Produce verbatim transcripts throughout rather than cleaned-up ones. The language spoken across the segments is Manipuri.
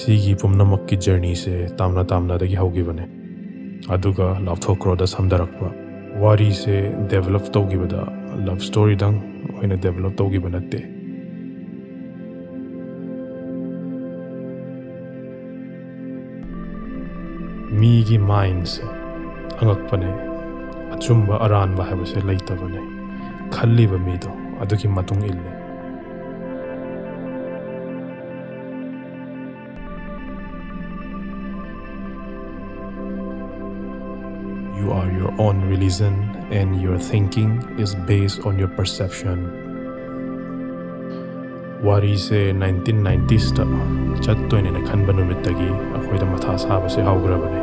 ꯁꯤꯒꯤ ꯄꯨꯝꯅꯃꯛꯀꯤ ꯖꯔꯅꯤꯁꯦ ꯇꯥꯝꯅ ꯇꯥꯝꯅꯗꯒꯤ ꯍꯧꯈꯤꯕꯅꯦ, ꯑꯗꯨꯒ ꯂꯥꯞꯊꯣꯛꯈ꯭ꯔꯣꯗ ꯁꯝꯗꯔꯛꯄ꯫ ꯋꯥꯔꯤꯁꯦ ꯗꯦꯕꯂꯞ ꯇꯧꯈꯤꯕꯗ ꯂꯞ ꯁ꯭ꯇꯣꯔꯤꯗꯪ ꯑꯣꯏꯅ ꯗꯦꯕꯂꯞ ꯇꯧꯈꯤꯕ ꯅꯠꯇꯦ꯫ ꯃꯤꯒꯤ ꯃꯥꯏꯟꯁꯦ ꯑꯉꯛꯄꯅꯦ꯫ ꯑꯆꯨꯝꯕ ꯑꯔꯥꯟꯕ ꯍꯥꯏꯕꯁꯦ ꯂꯩꯇꯕꯅꯦ꯫ ꯈꯜꯂꯤꯕ ꯃꯤꯗꯣ ꯑꯗꯨꯒꯤ ꯃꯇꯨꯡ ꯏꯜꯂꯦ꯫ You are your own religion and your thinking is based on your perception. ꯋꯥꯔꯤꯁꯦ ꯅꯥꯏꯟꯇꯤꯟ ꯅꯥꯏꯟꯇꯤꯁꯇ ꯆꯠꯇꯣꯏꯅꯦꯅ ꯈꯟꯕ ꯅꯨꯃꯤꯠꯇꯒꯤ ꯑꯩꯈꯣꯏꯗ ꯃꯊꯥ ꯁꯥꯕꯁꯦ ꯍꯧꯈ꯭ꯔꯕꯅꯦ꯫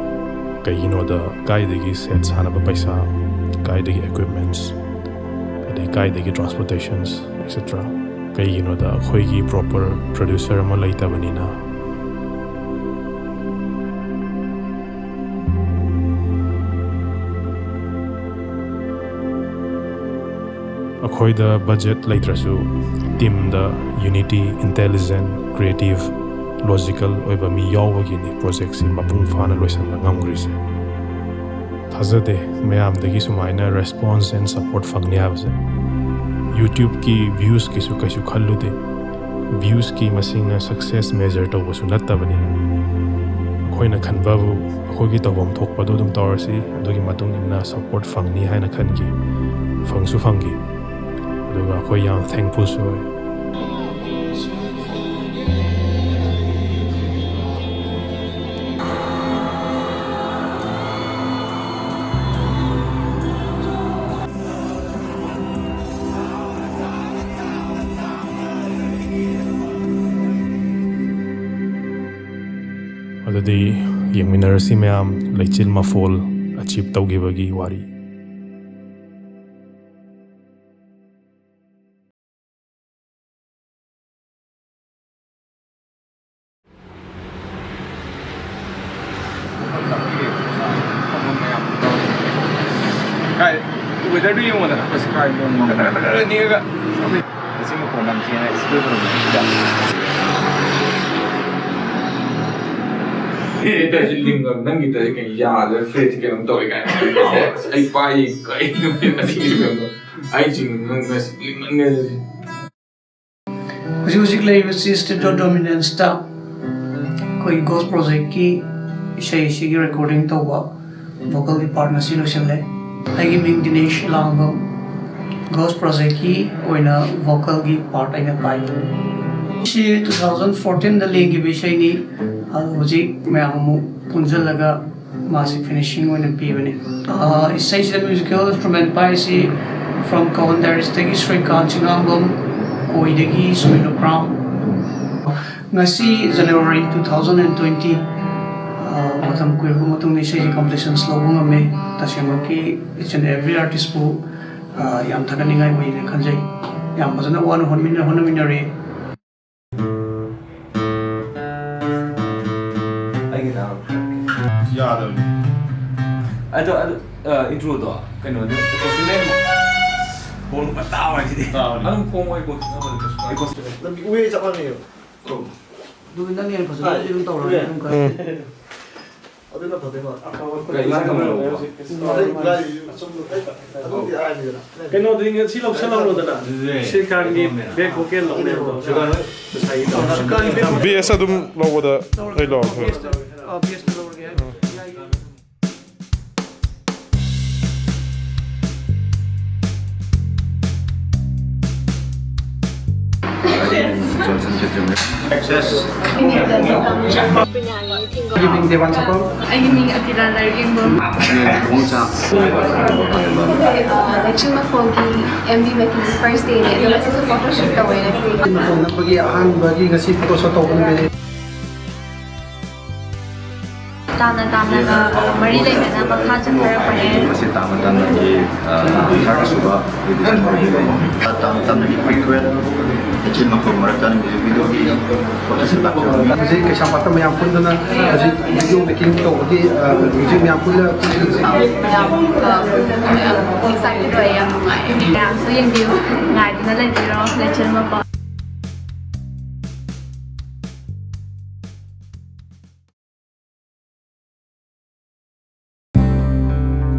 ꯀꯩꯒꯤꯅꯣꯗ ꯀꯥꯏꯗꯒꯤ ꯁꯦꯠ ꯁꯥꯅꯕ ꯄꯩꯁꯥ, ꯀꯥꯏꯗꯒꯤ ꯏꯀ꯭ꯋꯤꯞꯃꯦꯟꯠꯁ, ꯑꯗꯩ ꯀꯥꯏꯗꯒꯤ ꯇ꯭ꯔꯥꯟꯁꯄꯣꯔꯇꯦꯁꯟꯁ, ꯑꯦꯠꯁꯦꯇ꯭ꯔꯥ꯫ ꯀꯩꯒꯤꯅꯣꯗ ꯑꯩꯈꯣꯏꯒꯤ ꯄ꯭ꯔꯣꯄꯔ ꯄ꯭ꯔꯣꯗ꯭ꯌꯨꯁꯔ ꯑꯃ ꯂꯩꯇꯕꯅꯤꯅ꯫ ꯑꯩꯈꯣꯏꯗ ꯕꯖꯦꯠ ꯂꯩꯇ꯭ꯔꯁꯨ, ꯇꯤꯝꯗ ꯌꯨꯅꯤꯇꯤ, ꯏꯟꯇꯦꯂꯤꯖꯦꯟ, ꯀ꯭ꯔꯤꯌꯦꯇꯤꯞ, ꯂꯣꯖꯤꯀꯦꯜ ꯑꯣꯏꯕ ꯃꯤ ꯌꯥꯎꯕꯒꯤꯅꯤ ꯄ꯭ꯔꯣꯖꯦꯛꯁꯤ ꯃꯄꯨꯡ ꯐꯥꯅ ꯂꯣꯏꯁꯤꯟꯕ ꯉꯝꯈ꯭ꯔꯤꯁꯦ꯫ ꯊꯥꯖꯗꯦ ꯃꯌꯥꯝꯗꯒꯤ ꯁꯨꯃꯥꯏꯅ ꯔꯦꯁꯄꯣꯟꯁ ꯑꯦꯟ ꯁꯄꯣꯔꯠ ꯐꯪꯅꯤ ꯍꯥꯏꯕꯁꯦ꯫ ꯌꯨꯇ꯭ꯌꯨꯕꯀꯤ ꯚ꯭ꯌꯨꯁꯀꯤꯁꯨ ꯀꯩꯁꯨ ꯈꯜꯂꯨꯗꯦ꯫ ꯚ꯭ꯌꯨꯁꯀꯤ ꯃꯁꯤꯡꯅ ꯁꯛꯁꯦꯁ ꯃꯦꯖꯔ ꯇꯧꯕꯁꯨ ꯅꯠꯇꯕꯅꯤꯅ꯫ ꯑꯩꯈꯣꯏꯅ ꯈꯟꯕꯕꯨ ꯑꯩꯈꯣꯏꯒꯤ ꯇꯧꯐꯝ ꯊꯣꯛꯄꯗꯣ ꯑꯗꯨꯝ ꯇꯧꯔꯁꯤ, ꯑꯗꯨꯒꯤ ꯃꯇꯨꯡ ꯏꯟꯅ ꯁꯄꯣꯔꯠ ꯐꯪꯅꯤ ꯍꯥꯏꯅ ꯈꯟꯈꯤ꯫ ꯐꯪꯁꯨ ꯐꯪꯈꯤ꯫ ꯑꯗꯨꯒ ꯑꯩꯈꯣꯏ ꯌꯥꯝ ꯊꯦꯡꯛꯐꯨꯜꯁꯨ ꯑꯣꯏ꯫ ꯑꯗꯨꯗꯤ ꯌꯦꯡꯃꯤꯟꯅꯔꯁꯤ ꯃꯌꯥꯝ, ꯂꯩꯆꯤꯜ ꯃꯐꯣꯜ ꯑꯆꯤꯞ ꯇꯧꯈꯤꯕꯒꯤ ꯋꯥꯔꯤ꯫ ꯀꯥꯏ, ꯋꯦꯗꯔꯗꯨ ꯌꯦꯡꯉꯣꯗꯅ꯫ ꯑꯁ, ꯀꯥꯏ ꯅꯣꯡ ꯃꯪꯕ꯫ ꯅꯤꯛꯑꯒ꯫ ꯂꯩꯆꯤꯜ ꯃꯈꯣꯟ ꯅꯝꯊꯤꯅ ꯁ꯭ꯀꯨꯜ ꯄꯨꯔꯝꯕꯅꯤ ꯁꯤꯗ꯫ ꯇꯁꯤ ꯂꯤꯡꯕ, ꯅꯪꯒꯤ ꯇꯁꯤ ꯀꯩꯅꯣ ꯌꯥꯗ꯭ꯔꯦ, ꯐ꯭ꯔꯦꯠꯁꯤ ꯀꯩꯅꯣꯝ ꯇꯧꯔꯦ ꯀꯥꯏꯅ꯫ ꯑꯁ, ꯑꯩ ꯄꯥꯏ ꯀꯩꯅꯣ ꯑꯁꯤꯒꯤ ꯐꯤꯕꯝꯗꯣ꯫ ꯑꯩ ꯆꯤꯡ ꯉꯁꯤ ꯂꯤꯡꯃꯟꯈ꯭ꯔꯦ꯫ ꯍꯧꯖꯤꯛ ꯍꯧꯖꯤꯛ ꯂꯩꯔꯤꯕꯁꯤ Studio Dominanceꯇ ꯑꯩꯈꯣꯏ Ghost Projectꯀꯤ ꯏꯁꯩꯁꯤꯒꯤ recording ꯇꯧꯕ vocalꯒꯤ part ꯉꯁꯤ ꯂꯣꯏꯁꯤꯜꯂꯦ꯫ ꯑꯩꯒꯤ ꯃꯤꯡ ꯗꯤꯅꯦꯁ ꯏꯂꯥꯡꯕꯝ꯫ Ghost Projectꯀꯤ ꯑꯣꯏꯅ vocalꯒꯤ part ꯑꯩꯅ ꯄꯥꯏ꯫ ꯁꯤ two thousand fourteenꯗ ꯂꯦꯡꯈꯤꯕ ꯏꯁꯩꯅꯤ꯫ ꯑꯗꯣ ꯍꯧꯖꯤꯛ ꯃꯌꯥꯝ ꯑꯃꯨꯛ ꯄꯨꯟꯁꯤꯜꯂꯒ ꯃꯥꯁꯤ finishing ꯑꯣꯏꯅ ꯄꯤꯕꯅꯤ꯫ ꯑꯥ, ꯏꯁꯩꯁꯤꯗ musical instrument ꯄꯥꯏꯔꯤꯁꯤ from Kawan Diaries ꯇꯒꯤ ꯁ꯭ꯔꯤꯀꯥꯟ ꯆꯤꯉꯥꯝꯕꯝ, ꯀꯣꯏꯗꯒꯤ ꯁꯨꯅꯤꯜ ꯎꯀ꯭ꯔꯥꯝ꯫ ꯉꯁꯤ January two thousand and twenty, ꯑꯥ, ꯃꯇꯝ ꯀꯨꯏꯔꯕ ꯃꯇꯨꯡꯗ ꯏꯁꯩꯁꯤ completions ꯂꯧꯕ ꯉꯝꯃꯦ꯫ ꯇꯁꯦꯡꯃꯛꯀꯤ each and every artistꯄꯨ, ꯑꯥ, ꯌꯥꯝ ꯊꯥꯒꯠꯅꯤꯡꯉꯥꯏ ꯑꯣꯏꯅ ꯈꯟꯖꯩ꯫ ꯌꯥꯝ ꯐꯖꯅ ꯋꯥꯅ ꯍꯣꯠꯃꯤꯟꯅ-, ꯍꯣꯠꯅꯃꯤꯟꯅꯔꯦ꯫ ꯑꯩꯒꯤ ꯇꯥꯕ꯭ꯔꯣ? ꯌꯥꯗꯕꯅꯤ꯫ ꯑꯗꯣ, ꯑꯗꯣ, ꯑ, introꯗꯣ ꯀꯩꯅꯣꯗ acoustic ꯂꯩꯔꯝꯃꯣ꯫ ꯈꯣꯡ ꯐꯖꯅ ꯇꯥꯕ ꯍꯥꯏꯁꯤꯗꯤ꯫ ꯇꯥꯕꯅꯤ꯫ ꯑꯗꯨꯝ ꯈꯣꯡ ꯃꯣꯏ acoustic ꯅꯝꯕꯗꯤ ꯀꯩꯁꯨ ꯀꯥꯏꯗꯦ꯫ Acoustic꯫ ꯂꯝꯕꯤ ꯎꯌꯦ ꯆꯞ ꯃꯥꯟꯅꯩꯌꯦꯕ꯫ ꯑꯗꯨ ꯅꯪꯅ ꯍꯦꯟꯅ ꯐꯖꯅ ꯍꯥꯏ꯫ ꯑꯗꯨꯝ ꯇꯧꯔꯣ, ꯎꯌꯦ꯫ ꯑꯗꯨꯝ ꯈꯔ꯫ ꯎꯝ꯫ ꯑꯗꯨꯅ ꯐꯗꯣꯏ ꯃꯥꯜꯂꯦ꯫ ꯀꯩ ꯏꯟꯁꯥꯡ ꯊꯣꯡꯉꯤꯅꯣ? ꯑꯗꯩ ꯒꯥꯔꯤ ꯑꯆꯨꯝꯕ ꯑꯗꯨꯝꯗꯤ ꯍꯥꯏꯔꯤꯗꯅ꯫ ꯀꯩꯅꯣꯗꯤ ꯉꯁꯤ ꯂꯧꯁꯜꯍꯧꯔꯣꯗꯅ꯫ ꯑꯗꯨꯗꯤ ꯁ꯭ꯔꯤꯀꯥꯟꯒꯤ back vocal ꯂꯧꯅꯦꯕꯗꯣ꯫ ꯁ꯭ꯔꯤꯀꯥꯟ ꯁ꯭ꯔꯤꯀꯥꯟꯒꯤ back vocal꯫ Bass ꯑꯗꯨꯝ ꯂꯧꯕꯗ ꯑꯩ ꯂꯧꯔꯦ꯫ ꯑꯥ, bass ꯇ ꯂꯧꯔꯒꯦ ꯍꯥꯏ꯫ ꯌꯥꯏ, ꯌꯥꯏ꯫ ꯑꯩꯒꯤ ꯃꯤꯡ ꯗꯦꯕꯥꯟ ꯁꯥꯄꯝ꯫ ꯑꯩꯒꯤ ꯃꯤꯡ ꯑꯇꯤꯂꯥ ꯂꯥꯏꯔꯦꯝꯕꯝ꯫ ꯂꯩꯆꯤꯜ ꯃꯈꯣꯡꯒꯤ M V making first day ꯅꯦ, ꯑꯗꯣ ꯉꯁꯤꯁꯨ photo shoot ꯇꯧꯋꯦ ꯉꯁꯤ꯫ ꯂꯩꯆꯤꯜ ꯃꯈꯣꯡ ꯅꯛꯄꯒꯤ ꯑꯍꯥꯟꯕꯒꯤ ꯉꯁꯤ photo shoot ꯇꯧꯕ ꯅꯨꯃꯤꯠꯅꯤ꯫ ꯇꯥꯝꯅ ꯇꯥꯝꯅꯒ ꯃꯔꯤ ꯂꯩꯅꯅ ꯃꯈꯥ ꯆꯠꯊꯔꯛꯄꯅꯦ꯫ ꯃꯁꯤ ꯇꯥꯝꯅ ꯇꯥꯝꯅꯒꯤ, ꯑ, ꯊꯥꯔꯠ ꯁꯨꯕ edition ꯑꯣꯏꯗꯣꯏꯅꯦ꯫ ꯇꯥꯝꯅ ꯇꯥꯝꯅꯒꯤ prequel, ꯂꯩꯆꯤꯜ ꯃꯈꯣꯡ ꯃꯔꯛꯇ music video ꯒꯤ photo shoot ꯂꯥꯛꯆꯕꯅꯤ꯫ ꯍꯧꯖꯤꯛ ꯀꯩꯁꯥꯝꯄꯥꯠꯇ ꯃꯌꯥꯝ ꯄꯨꯟꯗꯨꯅ ꯍꯧꯖꯤꯛ video making ꯇꯧꯕꯒꯤ, ꯑ, ꯍꯧꯖꯤꯛ ꯃꯌꯥꯝ ꯄꯨꯟꯅ ꯌꯥꯝ, ꯑ, excited ꯑꯣꯏ, ꯌꯥꯝ ꯅꯨꯡꯉꯥꯏ꯫ ꯃꯌꯥꯝꯁꯨ ꯌꯦꯡꯕꯤꯌꯨ, ꯉꯥꯏꯗꯨꯅ ꯂꯩꯕꯤꯔꯣ ꯂꯩꯆꯤꯜ ꯃꯈꯣꯡ꯫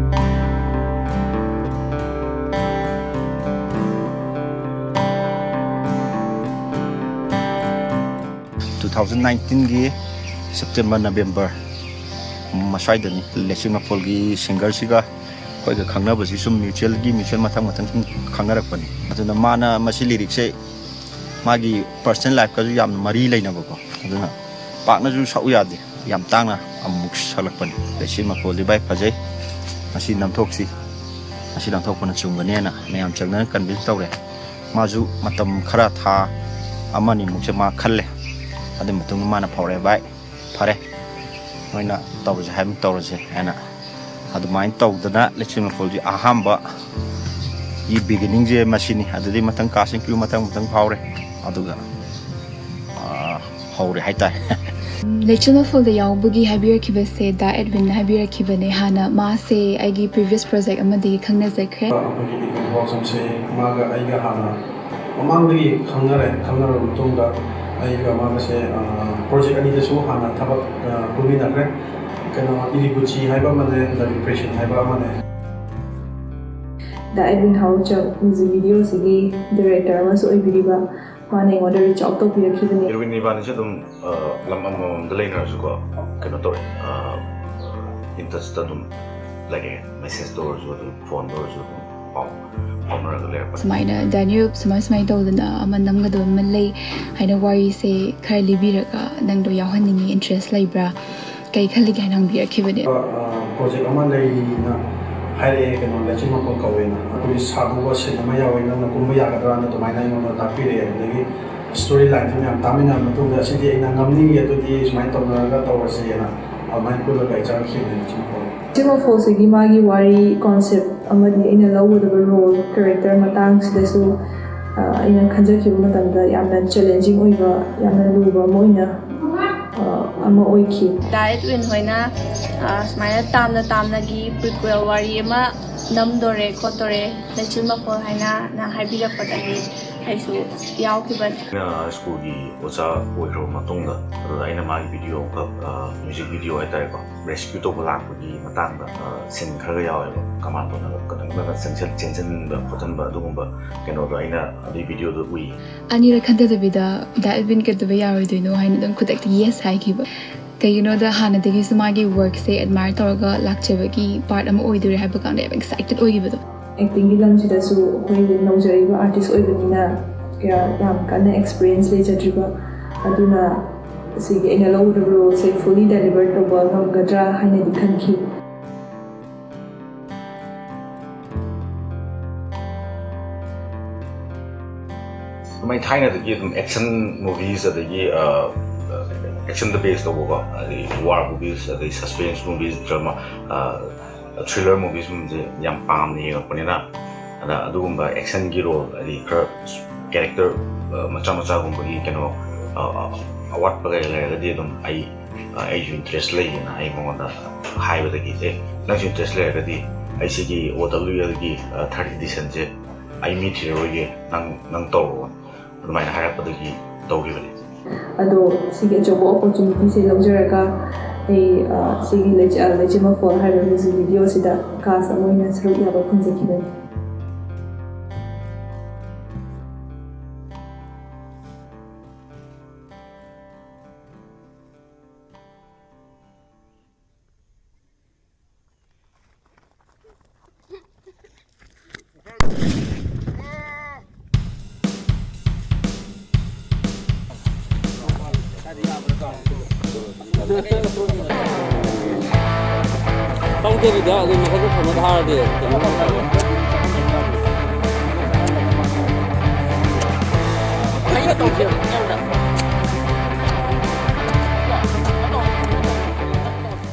ꯊꯥꯎꯖꯟ ꯅꯥꯏꯟꯇꯤꯟꯒꯤ ꯁꯦꯞꯇꯦꯝꯕꯔ, ꯅꯕꯦꯝꯕꯔ ꯃꯁ꯭ꯋꯥꯏꯗꯅꯤ꯫ ꯂꯩꯆꯤꯜ ꯃꯈꯣꯜꯒꯤ ꯁꯤꯡꯒꯔꯁꯤꯒ ꯑꯩꯈꯣꯏꯒ ꯈꯪꯅꯕꯁꯤ ꯁꯨꯝ ꯃ꯭ꯌꯨꯆꯨꯋꯦꯜꯒꯤ ꯃ꯭ꯌꯨꯆꯨꯋꯦꯜ ꯃꯊꯪ ꯃꯊꯪ ꯁꯨꯝ ꯈꯪꯅꯔꯛꯄꯅꯤ꯫ ꯑꯗꯨꯅ ꯃꯥꯅ ꯃꯁꯤ ꯂꯤꯔꯤꯛꯁꯦ ꯃꯥꯒꯤ ꯄꯔꯁꯅꯦꯜ ꯂꯥꯏꯐꯀꯁꯨ ꯌꯥꯝꯅ ꯃꯔꯤ ꯂꯩꯅꯕꯀꯣ, ꯑꯗꯨꯅ ꯄꯥꯛꯅꯁꯨ ꯁꯛꯎ ꯌꯥꯗꯦ, ꯌꯥꯝ ꯇꯥꯡꯅ ꯑꯃꯨꯛ ꯁꯛꯂꯛꯄꯅꯤ꯫ ꯂꯩꯆꯤꯜ ꯃꯈꯣꯜꯗꯤ ꯚꯥꯏ ꯐꯖꯩ, ꯉꯁꯤ ꯅꯝꯊꯣꯛꯁꯤ, ꯉꯁꯤ ꯅꯝꯊꯣꯛꯄꯅ ꯆꯨꯝꯒꯅꯦꯅ ꯃꯌꯥꯝ ꯆꯪꯗꯅ ꯀꯟꯚꯤꯟꯁ ꯇꯧꯔꯦ꯫ ꯃꯥꯁꯨ ꯃꯇꯝ ꯈꯔ, ꯊꯥ ꯑꯃꯅꯤꯃꯨꯛꯁꯦ ꯃꯥ ꯈꯜꯂꯦ꯫ ꯑꯗꯨ ꯃꯇꯨꯡꯗ ꯃꯥꯅ ꯐꯥꯎꯔꯛꯑꯦ, "ꯚꯥꯏ, ꯐꯔꯦ, ꯅꯣꯏꯅ ꯇꯧꯔꯁꯦ ꯍꯥꯏꯕ ꯇꯧꯔꯁꯦ" ꯍꯥꯏꯅ꯫ ꯑꯗꯨꯃꯥꯏꯅ ꯇꯧꯗꯅ ꯂꯩꯆꯤꯜ ꯃꯈꯣꯜꯒꯤ ꯑꯍꯥꯟꯕꯒꯤ ꯕꯤꯒꯤꯅꯤꯡꯁꯦ ꯃꯁꯤꯅꯤ꯫ ꯑꯗꯨꯗꯩ ꯃꯊꯪ casting crew ꯃꯊꯪ ꯃꯊꯪ ꯐꯥꯎꯔꯦ, ꯑꯗꯨꯒ, ꯑꯥ, ꯍꯧꯔꯦ ꯍꯥꯏꯇꯥꯔꯦ꯫ ꯂꯩꯆꯤꯜ ꯃꯈꯣꯜꯗ ꯌꯥꯎꯕꯒꯤ ꯍꯥꯏꯕꯤꯔꯛꯈꯤꯕꯁꯦ ꯗꯥ ꯑꯦꯗꯋꯤꯟꯅ ꯍꯥꯏꯕꯤꯔꯛꯈꯤꯕꯅꯦ꯫ ꯍꯥꯟꯅ ꯃꯥꯁꯦ ꯑꯩꯒꯤ previous project ꯑꯃꯗꯒꯤ ꯈꯪꯅꯖꯈ꯭ꯔꯦ꯫ ꯑꯩꯈꯣꯏꯒꯤ ꯏꯚꯦꯟ ꯋꯥꯔꯛꯁꯣꯞꯁꯦ ꯃꯥꯒ ꯑꯩꯒ ꯍꯥꯟꯅ ꯃꯃꯥꯡꯗꯒꯤ ꯈꯪꯅꯔꯦ꯫ ꯈꯪꯅꯔꯕ ꯃꯇꯨꯡꯗ ꯑꯩꯒ ꯃꯥꯒꯁꯦ ꯄ꯭ꯔꯣꯖꯦꯛ ꯑꯅꯤꯗꯁꯨ ꯍꯥꯟꯅ ꯊꯕꯛ ꯄꯨꯟꯃꯤꯟꯅꯈ꯭ꯔꯦ꯫ ꯀꯩꯅꯣ, ꯏꯔꯤꯒꯨꯆꯤ ꯍꯥꯏꯕ ꯑꯃꯅꯦ, ꯗ ꯔꯤꯄ꯭ꯔꯦꯁꯟ ꯍꯥꯏꯕ ꯑꯃꯅꯦ꯫ ꯗꯥ ꯑꯦꯗꯋꯤꯟ ꯍꯥꯎꯆꯛ ꯃ꯭ꯌꯨꯖꯤꯛ ꯚꯤꯗꯤꯑꯣꯁꯤꯒꯤ ꯗꯤꯔꯦꯛꯇꯔ ꯑꯃꯁꯨ ꯑꯣꯏꯕꯤꯔꯤꯕ, ꯃꯥꯅ ꯑꯩꯉꯣꯟꯗ ꯔꯤꯆ ꯑꯥꯎꯠ ꯇꯧꯕꯤꯔꯛꯈꯤꯕꯅꯦ꯫ ꯏꯔꯋꯤꯟ ꯏꯕꯥꯅꯤꯁꯦ ꯑꯗꯨꯝ ꯂꯝ ꯑꯃꯃꯝꯗ ꯂꯩꯅꯔꯁꯨꯀꯣ, ꯀꯩꯅꯣ ꯇꯧꯔꯦ, in touchꯇ ꯑꯗꯨꯝ ꯂꯩꯔꯛꯑꯦ꯫ ꯃꯦꯁꯦꯖꯇ ꯑꯣꯏꯔꯁꯨ, ꯑꯗꯨꯝ ꯐꯣꯟꯗ ꯑꯣꯏꯔꯁꯨ ꯑꯗꯨꯝ ꯄꯥꯎ ꯐꯥꯎꯅꯔꯒ ꯂꯩꯔꯛꯄꯅꯦ꯫ ꯁꯨꯃꯥꯏꯅ ꯗꯥꯅ꯭ꯌꯨꯕ ꯁꯨꯃꯥꯏ ꯁꯨꯃꯥꯏꯅ ꯇꯧꯗꯅ ꯑꯃ ꯅꯝꯒꯗꯕ ꯑꯃ ꯂꯩ ꯍꯥꯏꯅ ꯋꯥꯔꯤꯁꯦ ꯈꯔ ꯂꯤꯕꯤꯔꯒ ꯅꯪꯗꯣ ꯌꯥꯎꯍꯟꯅꯤꯡꯉꯤ, ꯏꯟꯇꯔꯦꯁ ꯂꯩꯕ꯭ꯔꯥ, ꯀꯩ ꯈꯜꯂꯤꯒꯦ ꯍꯥꯏꯅ ꯍꯪꯕꯤꯔꯛꯈꯤꯕꯅꯦ꯫ ꯄ꯭ꯔꯣꯖꯦꯛ ꯑꯃ ꯂꯩꯔꯤꯅ ꯍꯥꯏꯔꯛꯑꯦ, ꯀꯩꯅꯣ, ꯂꯩꯆꯤꯜ ꯃꯈꯣꯜ ꯀꯧꯋꯦꯅ꯫ ꯑꯩꯈꯣꯏꯒꯤ ꯁꯥꯗꯧꯕ ꯁꯤꯟ ꯑꯃ ꯌꯥꯎꯋꯦ, ꯅꯪꯅ ꯀꯨꯝꯕ ꯌꯥꯒꯗ꯭ꯔꯥꯅ ꯑꯗꯨꯃꯥꯏꯅ ꯑꯩꯉꯣꯟꯗ ꯇꯥꯛꯄꯤꯔꯛꯑꯦ꯫ ꯑꯗꯨꯗꯒꯤ ꯁ꯭ꯇꯣꯔꯤ ꯂꯥꯏꯟꯁꯦ ꯃꯌꯥꯝ ꯇꯥꯃꯤꯟꯅꯔꯕ ꯃꯇꯨꯡꯗ, "ꯑꯁꯤꯗꯤ ꯑꯩꯅ ꯉꯝꯅꯤꯡꯉꯤ, ꯑꯗꯨꯗꯤ ꯁꯨꯃꯥꯏꯅ ꯇꯧꯅꯔꯒ ꯇꯧꯔꯁꯦꯅ" ꯑꯗꯨꯃꯥꯏꯅ ꯄꯨꯜꯂꯒ ꯑꯩ ꯆꯪꯉꯛꯈꯤꯕꯅꯦ ꯂꯩꯆꯤꯜ ꯃꯈꯣꯜ꯫ ꯂꯩꯆꯤꯜ ꯃꯈꯣꯜꯁꯤꯒꯤ ꯃꯥꯒꯤ ꯋꯥꯔꯤ, ꯀꯣꯟꯁꯦꯞ ꯑꯃꯗꯤ ꯑꯩꯅ ꯂꯧꯒꯗꯕ ꯔꯣꯜ, ꯀꯦꯔꯦꯛꯇꯔ ꯃꯇꯥꯡꯁꯤꯗꯁꯨ, ꯑ, ꯑꯩꯅ ꯈꯟꯖꯈꯤꯕ ꯃꯇꯝꯗ ꯌꯥꯝꯅ ꯆꯦꯂꯦꯟꯖꯤꯡ ꯑꯣꯏꯕ, ꯌꯥꯝꯅ ꯂꯨꯕ ꯑꯃ ꯑꯣꯏꯅ, ꯑ, ꯑꯃ ꯑꯣꯏꯈꯤ꯫ ꯗꯥ ꯑꯦꯗꯋꯤꯟ ꯍꯣꯏꯅ, ꯑ, ꯁꯨꯃꯥꯏꯅ ꯇꯥꯝꯅ ꯇꯥꯝꯅꯒꯤ ꯄ꯭ꯔꯤꯀ꯭ꯋꯦꯜ ꯋꯥꯔꯤ ꯑꯃ ꯅꯝꯗꯣꯔꯦ ꯈꯣꯠꯇꯣꯔꯦ, ꯂꯩꯆꯤꯜ ꯃꯈꯣꯜ ꯍꯥꯏꯅ ꯍꯥꯏꯕꯤꯔꯛꯄꯗꯒꯤ ꯑꯩꯁꯨ ꯌꯥꯎꯈꯤꯕꯅꯤ꯫ ꯑꯩꯅ ꯁ꯭ꯀꯨꯜꯒꯤ ꯑꯣꯖꯥ ꯑꯣꯏꯈ꯭ꯔꯕ ꯃꯇꯨꯡꯗ ꯑꯗꯨꯗ ꯑꯩꯅ ꯃꯥꯒꯤ ꯚꯤꯗꯤꯑꯣ ꯑꯃꯈꯛ, ꯃ꯭ꯌꯨꯖꯤꯛ ꯚꯤꯗꯤꯑꯣ ꯍꯥꯏꯇꯥꯔꯦꯀꯣ, ꯔꯦꯁꯀ꯭ꯌꯨ ꯇꯧꯕ ꯂꯥꯛꯄꯒꯤ ꯃꯇꯥꯡꯗ ꯁꯤꯟ ꯈꯔꯒ ꯌꯥꯎꯋꯦꯕ꯫ ꯀꯃꯥꯟꯗꯣꯅꯒ ꯈꯤꯇꯪꯒ ꯆꯦꯟꯁꯤꯟ ꯆꯦꯟꯁꯤꯟꯕ ꯈꯣꯠꯆꯟꯕ ꯑꯗꯨꯒꯨꯝꯕ ꯀꯩꯅꯣꯗꯣ ꯑꯩꯅ ꯑꯗꯨꯒꯤ ꯚꯤꯗꯤꯑꯣꯗ ꯎꯏ꯫ ꯑꯅꯤꯔꯛ ꯈꯟꯊꯗꯕꯤꯗ ꯗꯥ ꯑꯦꯗꯋꯤꯟ ꯀꯩꯗꯧꯕ ꯌꯥꯔꯣꯏꯗꯣꯏꯅꯣ ꯍꯥꯏꯅ ꯑꯗꯨꯝ ꯈꯨꯗꯛꯇ ꯌꯦꯁ ꯍꯥꯏꯈꯤꯕ꯫ ꯀꯩꯒꯤꯅꯣꯗ ꯍꯥꯟꯅꯗꯒꯤꯁꯨ ꯃꯥꯒꯤ ꯋꯥꯔꯛꯁꯦ ꯑꯦꯗꯃꯥꯏꯌꯔ ꯇꯧꯔꯒ ꯂꯥꯛꯆꯕꯒꯤ ꯄꯥꯔꯠ ꯑꯃ ꯑꯣꯏꯗꯣꯏꯔꯦ ꯍꯥꯏꯕ ꯀꯥꯟꯗ ꯌꯥꯝ ꯑꯦꯛꯁꯥꯏꯇꯦꯠ ꯑꯣꯏꯈꯤꯕꯗꯣ꯫ ꯑꯦꯛꯇꯤꯡꯒꯤ ꯂꯝꯁꯤꯗꯁꯨ ꯑꯩꯈꯣꯏ ꯅꯧꯖꯔꯛꯏꯕ ꯑꯥꯔꯇꯤꯁ ꯑꯣꯏꯕꯅꯤꯅ ꯀꯌꯥ ꯌꯥꯝ ꯀꯟꯅ ꯑꯦꯛꯁꯄꯤꯔꯤꯌꯦꯟꯁ ꯂꯩꯖꯗ꯭ꯔꯤꯕ, ꯑꯗꯨꯅ ꯁꯤꯒꯤ ꯑꯩꯅ ꯂꯧꯒꯗꯕ ꯔꯣꯜꯁꯦ ꯐꯨꯜꯂꯤ ꯗꯦꯂꯤꯚꯔ ꯇꯧꯕ ꯉꯝꯒꯗ꯭ꯔꯥ ꯍꯥꯏꯅꯗꯤ ꯈꯟꯈꯤ꯫ ꯑꯗꯨꯃꯥꯏꯅ ꯊꯥꯏꯅꯗꯒꯤ ꯑꯗꯨꯝ ꯑꯦꯛꯁꯟ ꯃꯨꯚꯤꯁ, ꯑꯗꯒꯤ ꯑꯦꯛꯁꯟꯗ ꯕꯦꯁ ꯇꯧꯕꯀꯣ, ꯑꯗꯩ ꯋꯥꯔ ꯃꯨꯚꯤꯁ, ꯑꯗꯩ ꯁꯁꯄꯦꯟꯁ ꯃꯨꯚꯤꯁ, ꯗ꯭ꯔꯃꯥ, ꯊ꯭ꯔꯤꯂꯔ ꯃꯨꯚꯤꯁꯀꯨꯝꯕꯁꯦ ꯌꯥꯝ ꯄꯥꯝꯅ ꯌꯦꯡꯉꯛꯄꯅꯤꯅ, ꯑꯗ ꯑꯗꯨꯒꯨꯝꯕ ꯑꯦꯛꯁꯟꯒꯤ ꯔꯣꯜ, ꯍꯥꯏꯗꯤ ꯈꯔ ꯀꯦꯔꯦꯛꯇꯔ ꯃꯆꯥ ꯃꯆꯥꯒꯨꯝꯕꯒꯤ ꯀꯩꯅꯣ, ꯑꯋꯥꯠꯄ ꯀꯩ ꯂꯩꯔꯒꯗꯤ ꯑꯗꯨꯝ ꯑꯩ, ꯑꯩꯁꯨ ꯏꯟꯇꯔꯦꯁ ꯂꯩꯌꯦꯅ ꯑꯩ ꯃꯉꯣꯟꯗ ꯍꯥꯏꯕꯗꯒꯤ, "ꯑꯦ, ꯅꯪꯁꯨ ꯏꯟꯇꯔꯦꯁ ꯂꯩꯔꯒꯗꯤ ꯑꯩ ꯁꯤꯒꯤ ꯑꯣ ꯗꯕ꯭ꯂꯤꯎ ꯑꯦꯜꯒꯤ ꯊꯥꯔꯠ ꯏꯗꯤꯁꯟꯁꯦ ꯑꯩ ꯃꯤ ꯊꯤꯔꯔꯣꯏꯒꯦ, ꯅꯪ, ꯅꯪ ꯇꯧꯔꯣ", ꯑꯗꯨꯃꯥꯏꯅ ꯍꯥꯏꯔꯛꯄꯗꯒꯤ ꯇꯧꯈꯤꯕꯅꯤ꯫ ꯑꯗꯣ ꯁꯤꯒꯤ ꯑꯆꯧꯕ ꯑꯣꯄꯣꯔꯆꯨꯅꯤꯇꯤꯁꯦ ꯂꯧꯖꯔꯒ ꯑꯩ, ꯑ, ꯁꯤꯒꯤ ꯂꯩꯆ-, ꯑ, ꯂꯩꯆꯤꯟ ꯃꯐꯣꯜ ꯍꯥꯏꯔꯤꯕ ꯃ꯭ꯌꯨꯖꯤꯛ ꯚꯤꯗꯤꯑꯣꯁꯤꯗ ꯀꯥꯁ ꯑꯃ ꯑꯣꯏꯅ ꯁꯔꯨꯛ ꯌꯥꯕ ꯐꯪꯖꯈꯤꯕꯅꯤ꯫ ꯇꯧꯗꯕꯤꯗ ꯑꯗꯨꯝ ꯃꯊꯛꯇ ꯊꯝꯃ ꯊꯥꯔꯗꯤ ꯀꯩꯅꯣ ꯇꯧꯔꯣꯏ꯫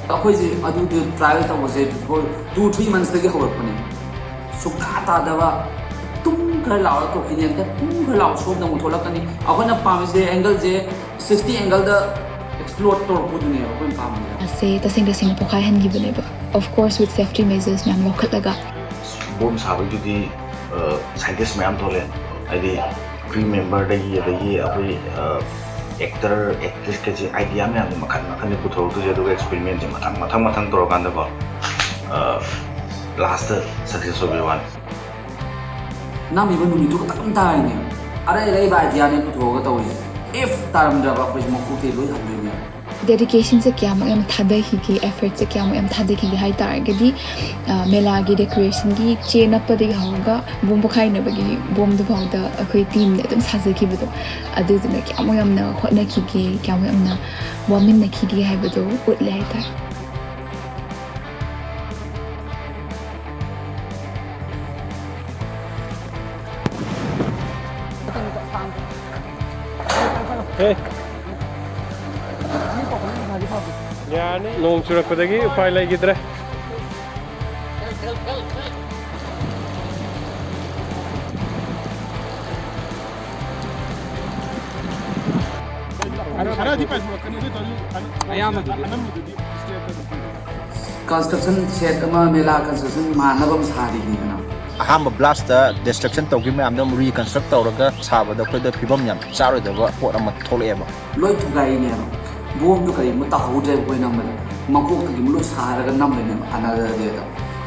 ꯑꯩꯈꯣꯏꯁꯦ ꯑꯗꯨꯗ ꯇ꯭ꯔꯥꯏꯌꯦꯜ ꯇꯧꯕꯁꯦ before two three months ꯇꯒꯤ ꯍꯧꯔꯛꯄꯅꯦ꯫ ꯁꯨꯛꯇꯥ ꯇꯥꯗꯕ, ꯇꯨꯝ ꯈꯔ ꯂꯥꯎꯔ ꯇꯣꯛꯈꯤꯅꯤ, ꯑꯗꯨꯒ ꯇꯨꯝ ꯈꯔ ꯂꯥꯎꯔ ꯁꯣꯝꯗ ꯑꯃꯨꯛ ꯊꯣꯛꯂꯛꯀꯅꯤ꯫ ꯑꯩꯈꯣꯏꯅ ꯄꯥꯝꯃꯤꯁꯦ angle ꯁꯦ sixty angle ꯗ explore ꯇꯧꯔꯛꯄꯗꯨꯅꯦꯕ ꯑꯩꯈꯣꯏꯅ ꯄꯥꯝꯃꯤꯁꯦ꯫ ꯁꯦ ꯇꯁꯦꯡ ꯇꯁꯦꯡꯅ ꯄꯣꯈꯥꯏꯍꯟꯈꯤꯕꯅꯦꯕ, of course with safety measures ꯃꯌꯥꯝ ꯂꯧꯈꯠꯂꯒ꯫ ꯕꯣꯝ ꯁꯥꯕꯒꯤꯗꯨꯗꯤ ꯁꯥꯏꯟꯇꯤꯁ ꯃꯌꯥꯝ ꯊꯣꯛꯂꯛꯑꯦ, ꯍꯥꯏꯗꯤ ꯀ꯭ꯔꯨ ꯃꯦꯝꯕꯔꯗꯒꯤ, ꯑꯗꯒꯤ ꯑꯩꯈꯣꯏ ꯑꯦꯛꯇꯔ ꯑꯦꯛꯇ꯭ꯔꯦꯁꯀꯁꯦ ꯑꯥꯏꯗꯤꯌꯥ ꯃꯌꯥꯝꯁꯦ ꯃꯈꯜ ꯃꯈꯜꯅꯤ ꯄꯨꯊꯣꯔꯛꯇꯣꯏꯁꯦ꯫ ꯑꯗꯨꯒ ꯑꯦꯛꯁꯄꯦꯔꯤꯃꯦꯟꯁꯦ ꯃꯊꯪ ꯃꯊꯪ ꯃꯊꯪ ꯇꯧꯔꯀꯥꯟꯗꯀꯣ, ꯂꯥꯁꯇ ꯁꯛꯁꯦꯁ ꯑꯣꯏꯕꯩ ꯋꯥꯅꯤ꯫ ꯅꯝꯃꯤꯕ ꯅꯨꯃꯤꯠꯇꯨ ꯈꯛꯇꯪ ꯇꯥꯔꯤꯅꯦ꯫ ꯑꯔꯩ ꯑꯔꯩꯕ ꯑꯥꯏꯗꯤꯌꯥꯅꯦ ꯄꯨꯊꯣꯛꯑꯒ ꯇꯧꯔꯤꯁꯦ꯫ ꯏꯐ ꯇꯥꯔꯝꯗ꯭ꯔꯕ ꯑꯩꯈꯣꯏꯁꯦ ꯃꯀꯣꯛꯇꯩ ꯂꯣꯏ ꯍꯟꯗꯣꯏꯅꯦꯕ꯫ ꯗꯦꯗꯤꯀꯦꯁꯟꯁꯦ ꯀꯌꯥꯃꯨꯛ ꯌꯥꯝ ꯊꯥꯗꯈꯤꯒꯦ, ꯑꯦꯐꯔꯠꯁꯦ ꯀꯌꯥꯃꯨꯛ ꯌꯥꯝ ꯊꯥꯗꯈꯤꯒꯦ ꯍꯥꯏ ꯇꯥꯔꯒꯗꯤ, ꯑ, ꯃꯦꯂꯥꯒꯤ ꯗꯦꯀꯣꯔꯦꯁꯟꯒꯤ ꯆꯦ ꯅꯞꯄꯗꯒꯤ ꯍꯧꯔꯒ ꯕꯣꯝ ꯄꯣꯈꯥꯏꯅꯕꯒꯤ ꯕꯣꯝꯗꯨ ꯐꯥꯎꯗ ꯑꯩꯈꯣꯏ ꯇꯤꯝꯅ ꯑꯗꯨꯝ ꯁꯥꯖꯈꯤꯕꯗꯣ, ꯑꯗꯨꯗꯨꯅ ꯀꯌꯥꯃꯨꯛ ꯌꯥꯝꯅ ꯍꯣꯠꯅꯈꯤꯒꯦ, ꯀꯌꯥꯃꯨꯛ ꯌꯥꯝꯅ ꯋꯥꯃꯤꯟꯅꯈꯤꯒꯦ ꯍꯥꯏꯕꯗꯣ ꯎꯠꯂꯦ ꯍꯥꯏꯇꯥꯔꯦ꯫ ꯍꯦ꯫ ꯌꯥꯔꯅꯤ, ꯅꯣꯡ ꯆꯨꯔꯛꯄꯗꯒꯤ ꯎꯄꯥꯏ ꯂꯩꯈꯤꯗ꯭ꯔꯦ꯫ ꯈꯔꯗꯤ ꯄꯥꯏꯊꯣꯔꯛꯀꯅꯤ, ꯑꯗꯨ ꯑꯣꯏꯇꯥꯔꯁꯨ ꯑꯅꯝꯕꯗꯨꯗꯤ ꯁ꯭ꯇꯦꯠꯇ ꯑꯗꯨꯝ ꯄꯤꯔꯦ꯫ ꯀꯟꯁꯇ꯭ꯔꯛꯁꯟ ꯁꯦꯠ ꯑꯃ, ꯃꯦꯂꯥ ꯀꯟꯁꯇ꯭ꯔꯛꯁꯟ ꯃꯥꯟꯅꯕ ꯑꯃ ꯁꯥꯔꯤꯅꯤꯗꯅ꯫ ꯑꯍꯥꯟꯕ ꯕ꯭ꯂꯥꯁꯇ ꯗꯤꯁꯇ꯭ꯔꯛꯁꯟ ꯇꯧꯈꯤꯕ ꯃꯌꯥꯝꯗꯣ ꯑꯃꯨꯛ ꯔꯤꯀꯟꯁꯇ꯭ꯔꯛ ꯇꯧꯔꯒ ꯁꯥꯕꯗ ꯑꯩꯈꯣꯏꯗ ꯐꯤꯕꯝ ꯌꯥꯝ ꯆꯥꯔꯣꯏꯗꯕ ꯄꯣꯠ ꯑꯃ ꯊꯣꯛꯂꯛꯑꯦꯕ꯫ ꯂꯣꯏ ꯊꯨꯒꯥꯏꯔꯤꯅꯦꯕ꯫ ꯕꯣꯝꯗꯣ ꯀꯔꯤꯒꯨꯝꯕ ꯇꯥꯍꯧꯗ꯭ꯔꯦꯕ ꯑꯩꯈꯣꯏ ꯅꯝꯕꯗ꯫ ꯃꯀꯣꯛꯇꯒꯤ ꯑꯃꯨꯛ ꯂꯣꯏ ꯁꯥꯔꯒ ꯅꯝꯗꯣꯏꯅꯦꯕ ꯑꯅꯗꯔ ꯗꯦꯗ꯫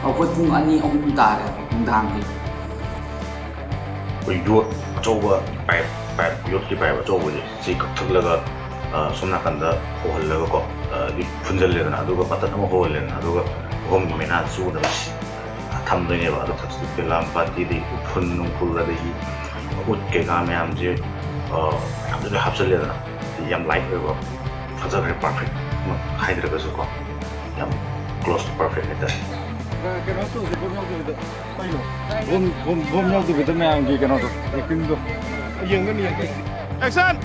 ꯑꯩꯈꯣꯏ ꯄꯨꯡ ꯑꯅꯤ ꯑꯍꯨꯝ ꯇꯥꯔꯦ ꯅꯨꯡꯗꯥꯡꯒꯤ꯫ ꯑꯩꯈꯣꯏ ꯌꯣꯠ ꯑꯆꯧꯕ ꯄꯥꯏꯞ, ꯄꯥꯏꯞ, ꯌꯣꯠꯀꯤ ꯄꯥꯏꯞ ꯑꯆꯧꯕꯁꯦ ꯁꯤ ꯀꯛꯊꯠꯂꯒ, ꯑ, ꯁꯣꯝ ꯅꯥꯀꯟꯗ ꯍꯣꯍꯜꯂꯒꯀꯣ, ꯑ, ꯑꯗꯨ ꯐꯨꯟꯖꯜꯂꯦꯗꯅ, ꯑꯗꯨꯒ ꯕꯇꯟ ꯑꯃ ꯍꯣꯍꯜꯂꯦꯗꯅ, ꯑꯗꯨꯒ ꯄꯨꯈꯝꯒꯤ ꯃꯩꯅꯥꯗ ꯆꯨꯅꯕ ꯊꯝꯗꯣꯏꯅꯦꯕ꯫ ꯑꯗꯣ ꯃꯊꯛꯁꯤꯗ ꯕꯦꯂꯥꯝ ꯄꯥꯇꯤ, ꯑꯗꯒꯤ ꯎꯐꯨꯟ ꯅꯨꯡꯐꯨꯜ, ꯑꯗꯒꯤ ꯎꯠ ꯀꯩꯀꯥ ꯃꯌꯥꯝꯁꯦ, ꯑ, ꯃꯌꯥꯝꯁꯦ ꯂꯣꯏ ꯍꯥꯞꯆꯜꯂꯦꯗꯅ꯫ ꯌꯥꯝ ꯂꯥꯏꯠ ꯑꯣꯏꯕ, ꯐꯖꯈ꯭ꯔꯦ, ꯄꯔꯐꯦꯛ ꯍꯥꯏꯗ꯭ꯔꯒꯁꯨꯀꯣ, ꯌꯥꯝ ꯀ꯭ꯂꯣꯁ ꯇꯨ ꯄꯔꯐꯦꯛ ꯍꯥꯏꯇꯥꯔꯦ꯫ ꯀꯩꯅꯣ ꯇꯧꯁꯦ, ꯕꯣꯝ ꯌꯥꯎꯗꯕꯤꯗ꯫ ꯀꯩꯅꯣ? ꯕꯣꯝ, ꯕꯣꯝ, ꯕꯣꯝ ꯌꯥꯎꯗꯕꯤꯗ ꯃꯌꯥꯝꯒꯤ ꯀꯩꯅꯣꯗꯣ, ꯑꯦꯛꯇꯤꯡꯗꯣ꯫ ꯌꯦꯡꯒꯅꯤ, ꯌꯦꯡꯒꯅꯤ꯫ ꯑꯦꯛꯁꯟ!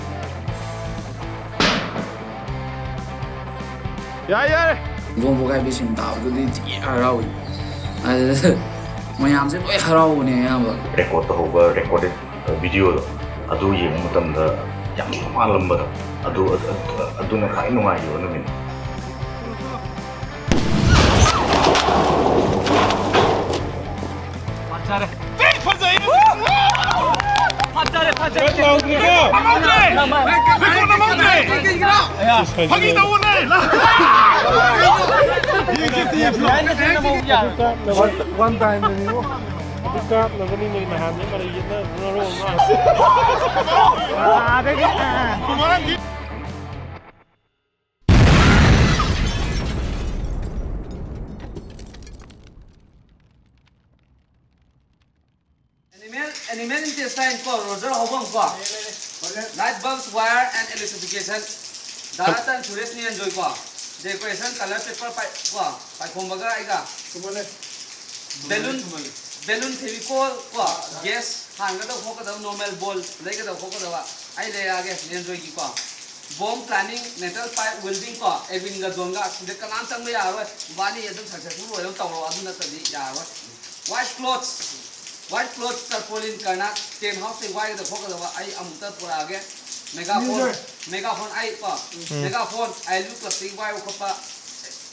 ꯌꯥꯏ, ꯌꯥꯏ꯫ ꯕꯣꯝ ꯄꯣꯈꯥꯏꯕꯒꯤ ꯁꯤꯟ ꯇꯥꯕꯗꯨꯗꯤ ꯊꯤ ꯍꯔꯥꯎꯏ꯫ ꯑꯗꯨꯗ ꯃꯌꯥꯝꯁꯦ ꯂꯣꯏ ꯍꯔꯥꯎꯕꯅꯦ ꯑꯌꯥꯝꯕ꯫ ꯔꯦꯀꯣꯔꯠ ꯇꯧꯍꯧꯕ ꯔꯦꯀꯣꯔꯗꯦꯠ ꯚꯤꯗꯤꯑꯣꯗꯣ, ꯑꯗꯨ ꯌꯦꯡꯕ ꯃꯇꯝꯗ ꯌꯥꯝ ꯊꯤ ꯃꯥꯜꯂꯝꯕꯗꯣ, ꯑꯗꯨ, ꯑꯗꯨ, ꯑꯗꯨꯅ ꯈ꯭ꯋꯥꯏ ꯅꯨꯡꯉꯥꯏꯈꯤꯕ ꯅꯨꯃꯤꯠꯅꯤ꯫ ꯐꯖꯩ꯫ ꯐꯥꯒꯤ ꯇꯧꯕꯅꯦ꯫ One time. ꯑꯗꯨ ꯀꯥꯞꯅꯕꯅꯤꯅꯦ ꯅꯍꯥꯟꯗꯩ ꯃꯔꯩ ꯌꯦꯠꯅꯗꯅ ꯃꯔꯣꯜ ꯑꯃ꯫ Animal, animal intestine ꯀꯣ, Roger ꯍꯧꯕꯝ ꯀꯣ꯫ Light bulbs, wire and electrification. ꯗꯥ ꯔꯇꯟ, ꯁꯨꯔꯦꯁ ꯅꯤꯔꯟꯖꯣꯏ ꯀꯣ꯫ Decoration, colour paper ꯄꯥꯏ-, ꯀꯣ, ꯄꯥꯏꯈꯣꯝꯕꯒ ꯑꯩꯒ꯫ Balloon, balloon, Fevicol ꯀꯣ, gas ꯍꯥꯟꯒꯗꯕ ꯈꯣꯠꯀꯗꯕ, normal ball ꯂꯩꯒꯗꯕ ꯈꯣꯠꯀꯗꯕ ꯑꯩ ꯂꯩꯔꯛꯑꯒꯦ, ꯅꯤꯔꯟꯖꯣꯏꯒꯤ ꯀꯣ꯫ Bomb planning, metal pipe welding ꯀꯣ, ꯑꯦꯕꯤꯟꯒ ꯖꯣꯟꯒ, ꯁꯤꯗ ꯀꯅꯥꯝ ꯆꯪꯕ ꯌꯥꯔꯔꯣꯏ, ꯃꯕꯥꯅꯤ ꯑꯗꯨꯝ successful ꯑꯣꯏꯅꯕ ꯇꯧꯔꯣ, ꯑꯗꯨ ꯅꯠꯇ꯭ꯔꯗꯤ ꯌꯥꯔꯔꯣꯏ꯫ White clothes, white clothes, tarpaulin, ꯀꯔꯅꯥꯠ, tent house ꯇꯩ ꯋꯥꯏꯒꯗꯕ ꯈꯣꯠꯀꯗꯕ ꯑꯩ ꯑꯃꯨꯛꯇ ꯄꯨꯔꯛꯑꯒꯦ꯫ Megaphone, megaphone ꯑꯩ ꯀꯣ, megaphone, ꯑꯥꯏ ꯑꯦꯜ ꯌꯨ club ꯇꯒꯤ ꯋꯥꯏꯕ ꯈꯣꯠꯄ,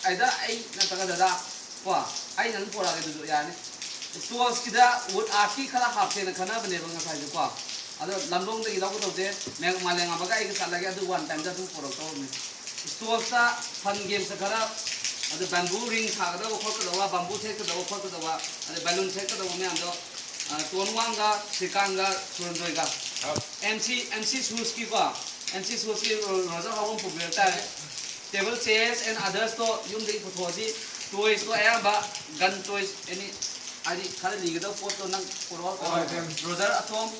either ꯑꯩ ꯅꯠꯇ꯭ꯔꯒ ꯗꯗꯥ ꯀꯣ, ꯑꯩꯅ ꯑꯗꯨꯝ ꯄꯨꯔꯛꯑꯒꯦ, ꯑꯗꯨꯁꯨ ꯌꯥꯅꯤ꯫ Stools ꯀꯤꯗ wood art ꯀꯤ ꯈꯔ ꯍꯥꯞꯁꯦꯅ ꯈꯟꯅꯕꯅꯦꯕ ꯉꯁꯥꯏꯁꯨ ꯀꯣ, ꯑꯗꯣ ꯂꯝꯂꯣꯡꯗꯒꯤ ꯂꯧꯒꯗꯧꯁꯦ ꯃꯦ-, ꯃꯥꯂꯦꯝꯉꯥꯟꯕꯒ ꯑꯩꯒ ꯆꯠꯂꯒꯦ, ꯑꯗꯨ one time ꯗ ꯑꯗꯨꯝ ꯄꯨꯔꯛꯇꯧꯔꯕꯅꯤ꯫ Stools ꯇ fun games ꯈꯔ, ꯑꯗꯨ bamboo ring ꯁꯥꯒꯗꯕ ꯈꯣꯠꯀꯗꯕ, bamboo ꯊꯦꯠꯀꯗꯕ ꯈꯣꯠꯀꯗꯕ, ꯑꯗꯩ balloon ꯊꯦꯠꯀꯗꯕ ꯃꯌꯥꯝꯗꯣ, ꯑ, ꯇꯣꯟꯋꯥꯡꯒ, ꯁ꯭ꯔꯤꯀꯥꯟꯒ, ꯁꯨꯔꯟꯖꯣꯏꯒ꯫ MC, MC shoes ꯀꯤꯀꯣ, MC shoes ꯀꯤ ꯔꯣ-, ꯔꯣꯖꯔ ꯍꯥꯎꯕꯝ ꯄꯨꯕꯤꯔꯛ ꯇꯥꯔꯦ꯫ Table, chairs and others ꯇꯣ ꯌꯨꯝꯗꯒꯤ ꯄꯨꯊꯣꯛꯑꯁꯤ, toys ꯇꯣ ꯑꯌꯥꯝꯕ, gun toys, any, ꯍꯥꯏꯗꯤ ꯈꯔ ꯂꯤꯒꯗꯕ ꯄꯣꯠꯇꯣ ꯅꯪ ꯄꯨꯔꯛꯑꯣ꯫ ꯍꯣꯏ, ꯍꯣꯏ꯫ ꯔꯣꯖꯔ ꯑꯊꯣꯝ,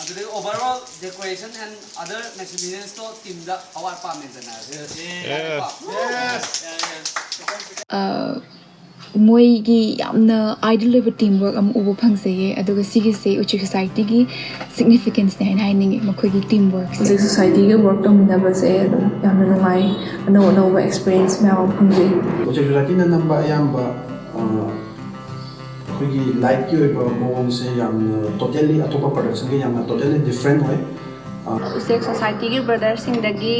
ꯑꯗꯨꯗꯒꯤ overall decoration and other miscellaneous to team ꯗ ꯑꯋꯥꯠ ꯑꯄꯥ ꯃꯦꯟꯁꯤꯟꯅꯔꯁꯤ꯫ Yes. ꯌꯥꯔꯦꯀꯣ? Yes. ꯌꯥꯔꯦ, ꯌꯥꯔꯦ꯫ ꯑ, ꯃꯣꯏꯒꯤ ꯌꯥꯝꯅ ideal ꯑꯣꯏꯕ team work ꯑꯃ ꯎꯕ ꯐꯪꯖꯩꯌꯦ꯫ ꯑꯗꯨꯒ ꯁꯤꯒꯤꯁꯦ ꯎꯆꯤꯛ society ꯒꯤ significance ꯅꯦ ꯍꯥꯏꯅ ꯍꯥꯏꯅꯤꯡꯉꯤ, ꯃꯈꯣꯏꯒꯤ team work ꯁꯦ꯫ ꯎꯆꯤꯛ society ꯒ work ꯇꯧꯃꯤꯟꯅꯕꯁꯦ ꯑꯗꯨꯝ ꯌꯥꯝꯅ ꯅꯨꯡꯉꯥꯏ, ꯑꯅꯧ ꯑꯅꯧꯕ experience ꯃꯌꯥꯝ ꯑꯃ ꯐꯪꯖꯩ꯫ ꯎꯆꯤꯛ society ꯅ ꯅꯝꯕ ꯑꯌꯥꯝꯕ, ꯑ, ꯑꯩꯈꯣꯏꯒꯤ light ꯀꯤ ꯑꯣꯏꯕ ꯃꯑꯣꯡꯁꯦ ꯌꯥꯝꯅ totally ꯑꯇꯣꯞꯄ production ꯒ ꯌꯥꯝꯅ totally different ꯑꯣꯏ꯫ ꯑ, ꯎꯆꯦꯛ society ꯒꯤ brother ꯁꯤꯡꯗꯒꯤ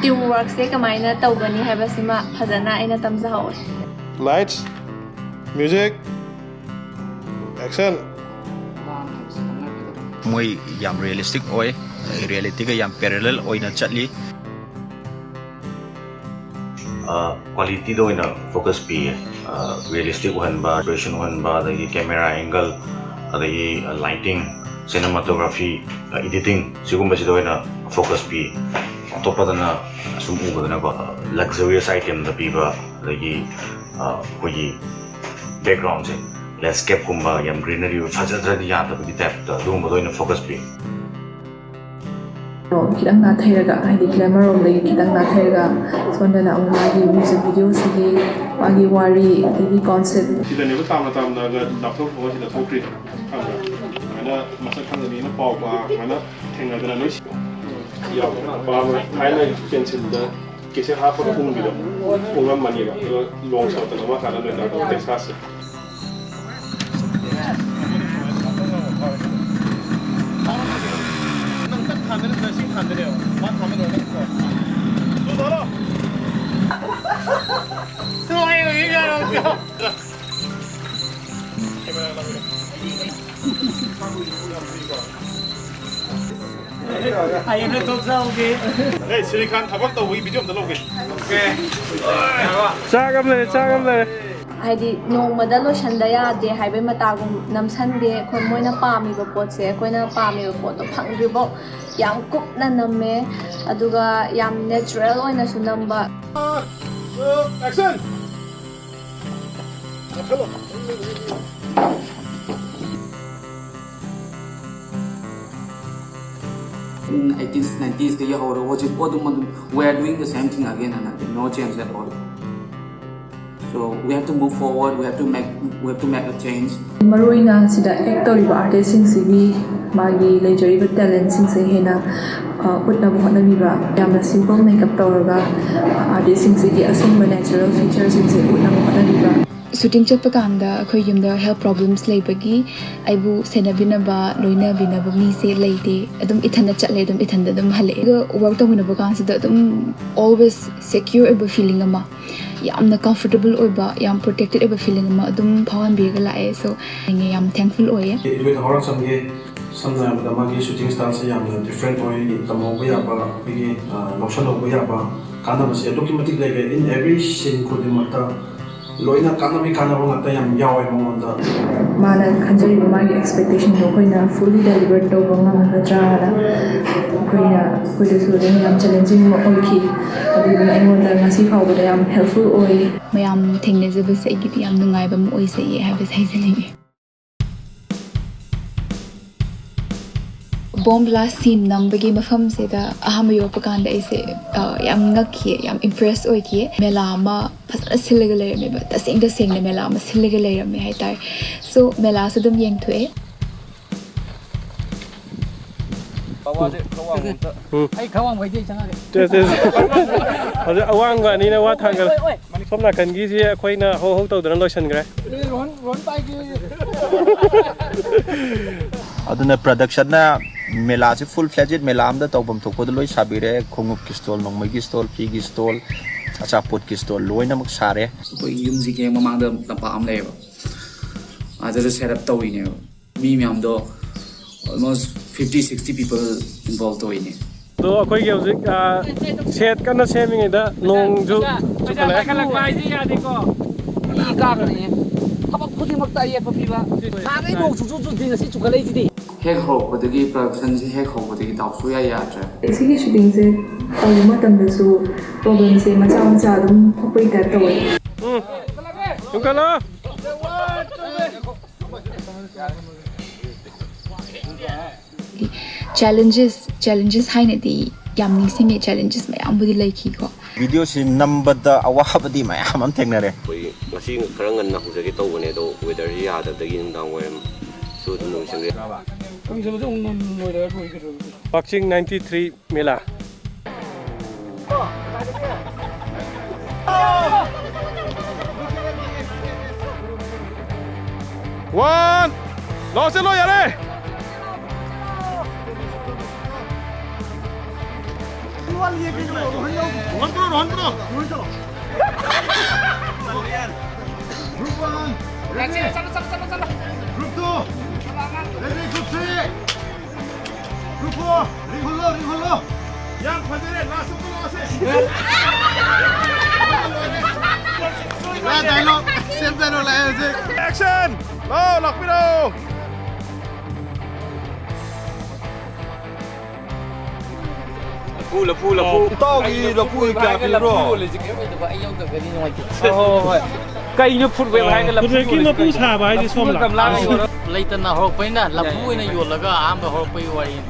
team work ꯁꯦ ꯀꯃꯥꯏꯅ ꯇꯧꯒꯅꯤ ꯍꯥꯏꯕꯁꯤꯃ ꯐꯖꯅ ꯑꯩꯅ ꯇꯝꯖꯍꯧꯋꯦ꯫ Lights, music, action. ꯃꯣꯏ ꯌꯥꯝ ꯔꯤꯌꯦꯂꯤꯁꯇꯤꯛ ꯑꯣꯏ, ꯔꯤꯌꯦꯂꯤꯇꯤꯒ ꯌꯥꯝ ꯄꯦꯔꯦꯂꯦꯜ ꯑꯣꯏꯅ ꯆꯠꯂꯤ꯫ ꯀ꯭ꯋꯥꯂꯤꯇꯤꯗ ꯑꯣꯏꯅ ꯐꯣꯀꯁ ꯄꯤꯌꯦ꯫ ꯔꯤꯌꯦꯂꯤꯁꯇꯤꯛ ꯑꯣꯏꯍꯟꯕ, ꯑꯦꯛꯁꯄ꯭ꯔꯦꯁꯟ ꯑꯣꯏꯍꯟꯕ, ꯑꯗꯒꯤ ꯀꯦꯃꯦꯔꯥ ꯑꯦꯡꯒꯜ, ꯑꯗꯒꯤ ꯂꯥꯏꯇꯤꯡ, ꯁꯤꯅꯦꯃꯥꯇꯣꯒ꯭ꯔꯥꯐꯤ, ꯏꯗꯤꯇꯤꯡ, ꯁꯤꯒꯨꯝꯕꯁꯤꯗ ꯑꯣꯏꯅ ꯐꯣꯀꯁ ꯄꯤ꯫ ꯑꯇꯣꯞꯄꯗꯅ ꯁꯨꯝ ꯎꯕꯗꯅꯀꯣ, ꯂꯛꯖꯔꯤꯌꯁ ꯑꯥꯏꯇꯦꯝꯗ ꯄꯤꯕ, ꯑꯗꯒꯤ ꯑꯩꯈꯣꯏꯒꯤ ꯕꯦꯛꯒ꯭ꯔꯥꯎꯟꯁꯦ ꯂꯦꯟꯁꯀꯦꯞꯀꯨꯝꯕ ꯌꯥꯝ ꯒ꯭ꯔꯤꯅꯔꯤ ꯑꯣꯏ ꯐꯖꯗ꯭ꯔꯗꯤ ꯌꯥꯗꯕꯒꯤ ꯇꯥꯏꯞꯇ ꯑꯗꯨꯒꯨꯝꯕꯗ ꯑꯣꯏꯅ ꯐꯣꯀꯁ ꯄꯤ꯫ ꯈꯤꯇꯪ ꯅꯥꯊꯩꯔꯒ, ꯍꯥꯏꯗꯤ ꯒ꯭ꯂꯦꯃꯔ ꯔꯣꯝꯗꯒꯤ ꯈꯤꯇꯪ ꯅꯥꯊꯩꯔꯒ, ꯁꯣꯝꯗꯅ ꯑꯃꯨꯛ ꯃꯥꯒꯤ ꯃ꯭ꯌꯨꯖꯤꯛ ꯚꯤꯗꯤꯑꯣꯁꯤꯒꯤ ꯃꯥꯒꯤ ꯋꯥꯔꯤ, ꯑꯗꯒꯤ ꯀꯣꯟꯁꯦꯞ ꯁꯤꯗꯅꯦꯕ ꯇꯥꯝꯅ ꯇꯥꯝꯅꯒ ꯂꯥꯞꯊꯣꯛ ꯂꯥꯞꯊꯣꯛꯑꯒ ꯁꯤꯗ ꯊꯣꯛꯈ꯭ꯔꯤꯗꯣ꯫ ꯈꯪꯕ꯭ꯔꯥ? ꯁꯨꯃꯥꯏꯅ ꯃꯁꯛ ꯈꯪꯗꯕ ꯃꯤꯅ ꯄꯥꯎ ꯄꯥ ꯁꯨꯃꯥꯏꯅ ꯊꯦꯡꯅꯗꯅ ꯅꯣꯏ ꯌꯥꯎꯕ ꯄꯥꯕ ꯊꯥꯏꯅ ꯄꯦꯟꯁꯤꯜꯗ ꯀꯦꯁꯦꯠ ꯍꯥꯞꯄꯒ ꯎꯪꯕꯤꯗꯣ ꯎꯪꯉꯝꯃꯅꯦꯕ꯫ ꯑꯗꯨꯒ ꯂꯣꯡ ꯁꯣꯠꯇꯅ ꯑꯃ ꯍꯥꯟꯅ ꯂꯣꯏꯅ ꯇꯦꯛꯁꯥꯁꯁꯦ꯫ ꯍꯌꯦꯡꯅ ꯇꯣꯛꯆꯍꯧꯒꯦ꯫ ꯑꯦ, ꯁ꯭ꯔꯤꯀꯥꯟ ꯊꯕꯛ ꯇꯧꯕꯒꯤ ꯚꯤꯗꯤꯑꯣ ꯑꯝꯇ ꯂꯧꯒꯦ꯫ ꯆꯥꯛ ꯑꯃ ꯂꯩꯔꯦ, ꯆꯥꯛ ꯑꯃ ꯂꯩꯔꯦ꯫ ꯍꯥꯏꯗꯤ ꯅꯣꯡꯃꯗ ꯂꯣꯏꯁꯟꯗ ꯌꯥꯗꯦ ꯍꯥꯏꯕꯩ ꯃꯇꯥꯒꯨꯝ ꯅꯝꯁꯟꯗꯦ꯫ ꯑꯩꯈꯣꯏ ꯃꯣꯏꯅ ꯄꯥꯝꯃꯤꯕ ꯄꯣꯠꯁꯦ ꯑꯩꯈꯣꯏꯅ ꯄꯥꯝꯃꯤꯕ ꯄꯣꯠꯇꯣ ꯐꯪꯗ꯭ꯔꯤꯐꯥꯎ ꯌꯥꯝ ꯀꯨꯞꯅ ꯅꯝꯃꯦ꯫ ꯑꯗꯨꯒ ꯌꯥꯝ ꯅꯦꯆꯔꯦꯜ ꯑꯣꯏꯅꯁꯨ ꯅꯝꯕ꯫ ꯑꯦꯛꯁꯟ! ꯑꯩꯠꯇꯤꯁ ꯅꯥꯏꯟꯇꯤꯁꯇꯒꯤ ꯍꯧꯔꯒ ꯍꯧꯖꯤꯛꯐꯥꯎ ꯑꯗꯨꯝ ꯑꯗꯨꯝ we are doing the same thing again and again, no change at all. So we have to move forward, we have to make, we have to make a change. ꯃꯔꯨꯑꯣꯏꯅ ꯁꯤꯗ ꯑꯦꯛ ꯇꯧꯔꯤꯕ ꯑꯥꯔꯇꯤꯁꯁꯤꯡꯁꯤꯒꯤ ꯃꯥꯒꯤ ꯂꯩꯖꯔꯤꯕ ꯇꯦꯂꯦꯟꯁꯤꯡꯁꯦ ꯍꯦꯟꯅ ꯎꯠꯅꯕ ꯍꯣꯠꯅꯕꯤꯕ, ꯌꯥꯝꯅ ꯁꯤꯝꯄꯜ ꯃꯦꯀꯞ ꯇꯧꯔꯒ ꯑꯥꯔꯇꯤꯁꯁꯤꯡꯁꯤꯒꯤ ꯑꯁꯦꯡꯕ ꯅꯦꯆꯔꯦꯜ ꯐꯤꯆꯔꯁꯤꯡꯁꯦ ꯎꯠꯅꯕ ꯍꯣꯠꯅꯕꯤꯕ꯫ ꯁꯨꯇꯤꯡ ꯆꯠꯄ ꯀꯥꯟꯗ ꯑꯩꯈꯣꯏ ꯌꯨꯝꯗ ꯍꯦꯜꯊ ꯄ꯭ꯔꯣꯕ꯭ꯂꯦꯝꯁ ꯂꯩꯕꯒꯤ ꯑꯩꯕꯨ ꯁꯦꯟꯅꯕꯤꯅꯕ, ꯂꯣꯏꯅꯕꯤꯅꯕ ꯃꯤꯁꯦ ꯂꯩꯇꯦ꯫ ꯑꯗꯨꯝ ꯏꯊꯟꯗ ꯆꯠꯂꯦ, ꯑꯗꯨꯝ ꯏꯊꯟꯗ ꯑꯗꯨꯝ ꯍꯜꯂꯛꯑꯦ꯫ ꯑꯗꯨꯒ ꯋꯥꯔꯛ ꯇꯧꯃꯤꯟꯅꯕ ꯀꯥꯟꯁꯤꯗ ꯑꯗꯨꯝ always secure ꯑꯣꯏꯕ ꯐꯤꯂꯤꯡ ꯑꯃ, ꯌꯥꯝꯅ ꯀꯝꯐꯣꯔꯇꯦꯕꯜ ꯑꯣꯏꯕ, ꯌꯥꯝ ꯄ꯭ꯔꯣꯇꯦꯛꯇꯦꯠ ꯑꯣꯏꯕ ꯐꯤꯂꯤꯡ ꯑꯃ ꯑꯗꯨꯝ ꯐꯥꯎꯍꯟꯕꯤꯔꯒ ꯂꯥꯛꯑꯦ꯫ So, ꯌꯥꯝ ꯊꯦꯡꯛꯐꯨꯜ ꯑꯣꯏꯌꯦ꯫ ꯏꯕꯦꯟ ꯍꯧꯔꯛꯁꯝꯒꯤ ꯁꯝꯅ ꯍꯥꯏꯔꯕꯗ, ꯃꯥꯒꯤ shooting styleꯁꯦ ꯌꯥꯝꯅ different ꯑꯣꯏ꯫ ꯇꯝꯍꯧꯕ ꯌꯥꯕ, ꯑꯩꯈꯣꯏꯒꯤ, ꯑ, ꯂꯧꯁꯤꯜꯍꯧꯕ ꯌꯥꯕ ꯀꯥꯟꯅꯕꯁꯦ ꯑꯗꯨꯛꯀꯤ ꯃꯇꯤꯛ ꯂꯩꯔꯦ꯫ In every scene ꯈꯨꯗꯤꯡꯃꯛꯇ ꯂꯣꯏꯅ ꯀꯥꯟꯅꯕꯒꯤ ꯀꯥꯟꯅꯕ ꯉꯥꯛꯇ ꯌꯥꯝ ꯌꯥꯎꯋꯦ ꯃꯉꯣꯟꯗ꯫ ꯃꯥꯅ ꯈꯟꯖꯔꯤꯕ ꯃꯥꯒꯤ expectationꯗꯣ ꯑꯩꯈꯣꯏꯅ fully deliver ꯇꯧꯕ ꯉꯝꯒꯗ꯭ꯔꯥꯅ ꯑꯩꯈꯣꯏꯅ, ꯑꯩꯈꯣꯏꯗꯁꯨ ꯑꯗꯨꯝ ꯌꯥꯝ challenging ꯑꯃ ꯑꯣꯏꯈꯤ꯫ ꯑꯗꯨꯗꯨꯅ ꯑꯩꯉꯣꯟꯗ ꯉꯁꯤ ꯐꯥꯎꯕꯗ ꯌꯥꯝ helpful ꯑꯣꯏ꯫ ꯃꯌꯥꯝ ꯊꯦꯡꯅꯖꯕꯁꯦ ꯑꯩꯒꯤꯗꯤ ꯌꯥꯝ ꯅꯨꯡꯉꯥꯏꯕ ꯑꯃ ꯑꯣꯏꯖꯩꯌꯦ ꯍꯥꯏꯕꯁꯦ ꯍꯥꯏꯖꯅꯤꯡꯉꯤ꯫ Bomb blast scene ꯅꯝꯕꯒꯤ ꯃꯐꯝꯁꯤꯗ ꯑꯍꯥꯟꯕ ꯌꯧꯔꯛꯄ ꯀꯥꯟꯗ ꯑꯩꯁꯦ, ꯑ, ꯌꯥꯝ ꯉꯛꯈꯤꯌꯦ, ꯌꯥꯝ impress ꯑꯣꯏꯈꯤꯌꯦ꯫ ꯃꯦꯂꯥ ꯑꯃ ꯐꯖꯅ ꯁꯤꯜꯂꯒ ꯂꯩꯔꯝꯃꯦꯕ, ꯇꯁꯦꯡ ꯇꯁꯦꯡꯅ ꯃꯦꯂꯥ ꯑꯃ ꯁꯤꯜꯂꯒ ꯂꯩꯔꯝꯃꯦ ꯍꯥꯏꯇꯥꯔꯦ꯫ So, ꯃꯦꯂꯥꯁꯨ ꯑꯗꯨꯝ ꯌꯦꯡꯊꯣꯛꯑꯦ꯫ ꯎꯝ꯫ ꯑꯩ ꯈꯔ ꯋꯥꯡꯕ ꯑꯩ ꯆꯪꯉꯒꯦ꯫ ꯁꯦ, ꯁꯦ, ꯁꯦ꯫ ꯍꯧꯖꯤꯛ ꯑꯋꯥꯡꯕ ꯑꯅꯤꯅ ꯋꯥ ꯊꯥꯡꯒꯠꯂꯦ꯫ ꯁꯣꯝ ꯅꯥꯀꯟꯒꯤꯁꯦ ꯑꯩꯈꯣꯏꯅ ꯍꯧ ꯍꯧ ꯇꯧꯗꯅ ꯂꯣꯏꯁꯤꯟꯈ꯭ꯔꯦ꯫ ꯑꯗꯨꯅ productionꯅ ꯃꯦꯂꯥꯁꯦ full fledged ꯃꯦꯂꯥ ꯑꯝꯗ ꯇꯧꯐꯝ ꯊꯣꯛꯄꯗꯣ ꯂꯣꯏ ꯁꯥꯕꯤꯔꯦ꯫ ꯈꯣꯡꯎꯞꯀꯤ stall, ꯅꯣꯡꯃꯩꯒꯤ stall, ꯐꯤꯒꯤ stall, ꯑꯆꯥꯄꯣꯠꯀꯤ stall ꯂꯣꯏꯅꯃꯛ ꯁꯥꯔꯦ꯫ ꯑꯩꯈꯣꯏꯒꯤ ꯌꯨꯝꯁꯤꯒꯤ ꯍꯦꯛ ꯃꯃꯥꯡꯗ ꯂꯝꯄꯥꯛ ꯑꯃ ꯂꯩꯌꯦꯕ, ꯑꯗꯨꯗ set up ꯇꯧꯔꯤꯅꯦꯕ꯫ ꯃꯤ ꯃꯌꯥꯝꯗꯣ almost fifty sixty people involve ꯇꯧꯔꯤꯅꯦ꯫ ꯑꯗꯣ ꯑꯩꯈꯣꯏꯒꯤ ꯍꯧꯖꯤꯛ, ꯑ, set ꯀꯟꯅ ꯁꯦꯝꯃꯤꯉꯩꯗ ꯅꯣꯡꯁꯨ ꯆꯨꯈꯠꯂꯛꯑꯦ꯫ ꯄꯥꯏꯈꯠꯂꯛꯄ ꯍꯥꯏꯁꯤ ꯌꯥꯗꯦꯀꯣ꯫ ꯃꯤ ꯀꯥꯈ꯭ꯔꯅꯤ꯫ ꯊꯕꯛ ꯈꯨꯗꯤꯡꯃꯛꯇ ꯑꯌꯦꯠꯄ ꯄꯤꯕ꯫ ꯅꯍꯥꯟꯈꯩ ꯅꯣꯡ ꯁꯨꯡꯆꯨ ꯆꯨꯗꯦ, ꯉꯁꯤ ꯆꯨꯈꯠꯂꯛꯏꯁꯤꯗꯤ꯫ ꯍꯦꯛ ꯍꯧꯔꯛꯄꯗꯒꯤ, productionꯁꯦ ꯍꯦꯛ ꯍꯧꯕꯗꯒꯤ ꯗꯥꯎ ꯁꯨꯌꯥ ꯌꯥꯗ꯭ꯔꯦ꯫ ꯁꯤꯒꯤ shootingꯁꯦ ꯇꯧꯕ ꯃꯇꯝꯗꯁꯨ problemꯁꯦ ꯃꯆꯥ ꯃꯆꯥ ꯑꯗꯨꯝ ꯊꯣꯛꯄꯩ type ꯇꯧꯋꯦ꯫ ꯎꯝ꯫ ꯆꯨꯝꯈꯠꯂꯣ꯫ Challenges, challenges ꯍꯥꯏꯅꯗꯤ ꯌꯥꯝ ꯅꯤꯡꯁꯤꯡꯉꯦ, challenges ꯃꯌꯥꯝꯕꯨꯗꯤ ꯂꯩꯈꯤꯀꯣ꯫ Videoꯁꯤ ꯅꯝꯕꯗ ꯑꯋꯥꯕꯗꯤ ꯃꯌꯥꯝ ꯑꯃ ꯊꯦꯡꯅꯔꯦ꯫ ꯑꯩꯈꯣꯏ ꯉꯁꯤ ꯈꯔ ꯉꯟꯅ ꯍꯧꯖꯒꯦ ꯇꯧꯕꯅꯦ, ꯑꯗꯣ weatherꯁꯤ ꯌꯥꯗꯕꯗꯒꯤ ꯅꯨꯡꯗꯥꯡ ꯋꯥꯏꯔꯝꯁꯨ ꯑꯗꯨꯝ ꯂꯣꯏꯁꯤꯟꯈ꯭ꯔꯦ꯫ ꯀꯛꯆꯤꯡ ninety three ꯃꯦꯂꯥ꯫ One, ꯂꯥꯎ ꯆꯠꯂꯣ ꯌꯥꯔꯦ꯫ ꯔꯣꯍꯟ ꯄꯨꯔꯣ, ꯔꯣꯍꯟ ꯄꯨꯔꯣ꯫ Group one, ready? Group two, ready? Group three. ꯔꯤꯡꯍꯜꯂꯣ, ꯔꯤꯡꯍꯜꯂꯣ꯫ ꯌꯥꯝ ꯐꯖꯔꯦ, ꯂꯥꯁ ꯑꯃ ꯂꯥꯛꯑꯁꯦ꯫ ꯂꯥ ꯗꯥꯏꯂꯣꯒ, ꯁꯦꯝ ꯗꯥꯏꯂꯣꯒ ꯂꯥꯛꯑꯦ ꯍꯧꯖꯤꯛ꯫ ꯑꯦꯛꯁꯟ! ꯂꯥꯎ, ꯂꯥꯛꯄꯤꯔꯣ꯫ ꯂꯐꯨ, ꯂꯐꯨ, ꯂꯐꯨ꯫ ꯏꯇꯥꯎꯒꯤ ꯂꯐꯨ ꯀꯌꯥ ꯄꯤꯕ꯭ꯔꯣ? ꯂꯐꯨ ꯌꯣꯜꯂꯤꯁꯦ ꯀꯩꯝ ꯂꯩꯇꯕ, ꯑꯩ ꯌꯧꯗ꯭ꯔꯒꯗꯤ ꯅꯨꯡꯉꯥꯏꯇꯦ꯫ ꯍꯣꯏ, ꯍꯣꯏ, ꯍꯣꯏ꯫ ꯀꯩꯅꯣ ꯐꯨꯠ ꯋꯦꯞ ꯍꯥꯏꯔꯒ ꯂꯐꯨ ꯐꯨꯠ ꯋꯦꯞꯀꯤ ꯌꯣꯜꯂꯤꯁꯦ ꯃꯄꯨ ꯀꯩꯅꯣ? ꯁꯥꯕ ꯍꯥꯏꯁꯦ ꯂꯐꯨꯒ ꯁꯣꯝꯂꯥ? ꯒꯝꯂꯥꯒ ꯌꯣꯜꯂ ꯂꯩꯇꯅ ꯍꯧꯔꯛꯄꯅꯤꯅ ꯂꯐꯨ ꯑꯣꯏꯅ ꯌꯣꯜꯂꯒ ꯑꯍꯥꯟꯕ ꯍꯧꯔꯛꯄꯒꯤ ꯋꯥꯔꯤꯅꯤ꯫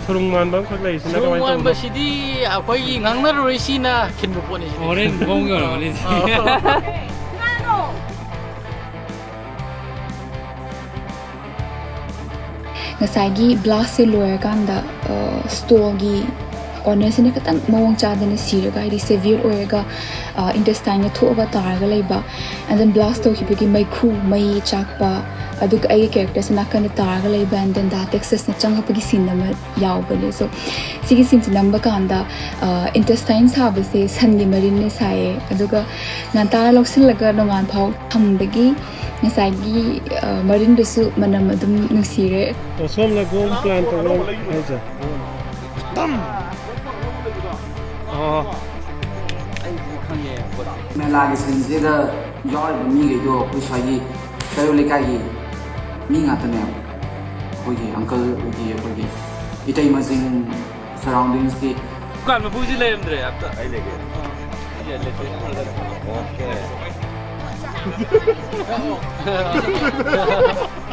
ꯁꯨꯔꯨꯡ ꯃꯥꯟꯕ ꯑꯃꯈꯛ ꯂꯩꯔꯤꯁꯤꯅ ꯁꯨꯔꯨꯡ ꯀꯃꯥꯏꯅ ꯇꯧꯕꯅꯣ? ꯃꯥꯟꯕꯁꯤꯗꯤ ꯑꯩꯈꯣꯏꯒꯤ ꯉꯥꯡꯅꯔꯨꯔꯣꯏ ꯁꯤꯅ ꯈꯤꯟꯕ ꯄꯣꯠꯅꯤ ꯁꯤꯗꯤ꯫ ꯍꯣꯔꯦꯟ ꯈꯣꯡ ꯌꯧꯔꯛꯑꯅꯤ꯫ ꯑꯥ꯫ ꯉꯁꯥꯏꯒꯤ ꯕ꯭ꯂꯥꯁꯁꯦ ꯂꯣꯏꯔꯀꯥꯟꯗ, ꯑ, ꯁ꯭ꯇꯣꯜꯒꯤ ꯑꯣꯅꯔꯁꯤꯅ ꯈꯤꯇꯪ ꯃꯑꯣꯡ ꯆꯥꯗꯅ ꯁꯤꯔꯒ, ꯍꯥꯏꯗꯤ ꯁꯦꯚꯤꯌꯔ ꯑꯣꯏꯔꯒ, ꯑ, ꯏꯟꯇꯦꯁꯇꯥꯏꯟꯒ ꯊꯣꯛꯑꯒ ꯇꯥꯔꯒ ꯂꯩꯕ꯫ And then blast ꯇꯧꯈꯤꯕꯒꯤ ꯃꯩꯈꯨ, ꯃꯩ ꯆꯥꯛꯄ, ꯑꯗꯨꯒ ꯑꯩꯒꯤ ꯀꯦꯔꯦꯛꯇꯔꯁꯦ ꯅꯥꯀꯟꯗ ꯇꯥꯔꯒ ꯂꯩꯕ, and then ꯗꯥ ꯇꯦꯛꯁꯁꯅ ꯆꯪꯉꯛꯄꯒꯤ ꯁꯤꯟ ꯑꯃ ꯌꯥꯎꯕꯅꯦ꯫ So, ꯁꯤꯒꯤ ꯁꯤꯟꯁꯦ ꯅꯝꯕ ꯀꯥꯟꯗ, ꯑ, ꯏꯟꯇꯦꯁꯇꯥꯏꯟ ꯁꯥꯕꯁꯦ ꯁꯟꯒꯤ ꯃꯔꯤꯟꯅ ꯁꯥꯏꯌꯦ, ꯑꯗꯨꯒ ꯉꯟꯇꯥꯅ ꯂꯧꯁꯤꯜꯂꯒ ꯅꯣꯡꯉꯥꯟ ꯐꯥꯎ ꯊꯝꯕꯒꯤ ꯉꯁꯥꯏꯒꯤ, ꯑ, ꯃꯔꯤꯟꯗꯨꯁꯨ ꯃꯅꯝ ꯑꯗꯨꯝ ꯅꯨꯡꯁꯤꯔꯦ꯫ ꯑꯣ, ꯁꯣꯝꯅ ꯒꯣꯜ ꯄ꯭ꯂꯥꯟ ꯇꯧꯕ ꯍꯥꯏꯁꯦ? ꯑꯣ꯫ ꯃꯦꯂꯥꯒꯤ ꯁꯤꯟꯁꯤꯗ ꯌꯥꯎꯔꯤꯕ ꯃꯤꯈꯩꯗꯣ ꯑꯩꯈꯣꯏ ꯁ꯭ꯋꯥꯏꯒꯤ ꯀꯩꯔꯣꯜ ꯂꯩꯀꯥꯏꯒꯤ ꯃꯤ ꯉꯥꯛꯇꯅꯦꯕ꯫ ꯑꯩꯈꯣꯏꯒꯤ ꯑꯪꯀꯜ ꯍꯣꯏꯒꯤ, ꯑꯩꯈꯣꯏꯒꯤ ꯏꯇꯩꯃꯁꯤꯡ, ꯁꯔꯥꯎꯟꯗꯤꯡꯁꯀꯤ꯫ ꯗꯨꯀꯥꯟ ꯃꯄꯨꯁꯤ ꯂꯩꯔꯝꯗ꯭ꯔꯦ ꯑꯝꯇ꯫ ꯑꯩ ꯂꯩꯒꯦ꯫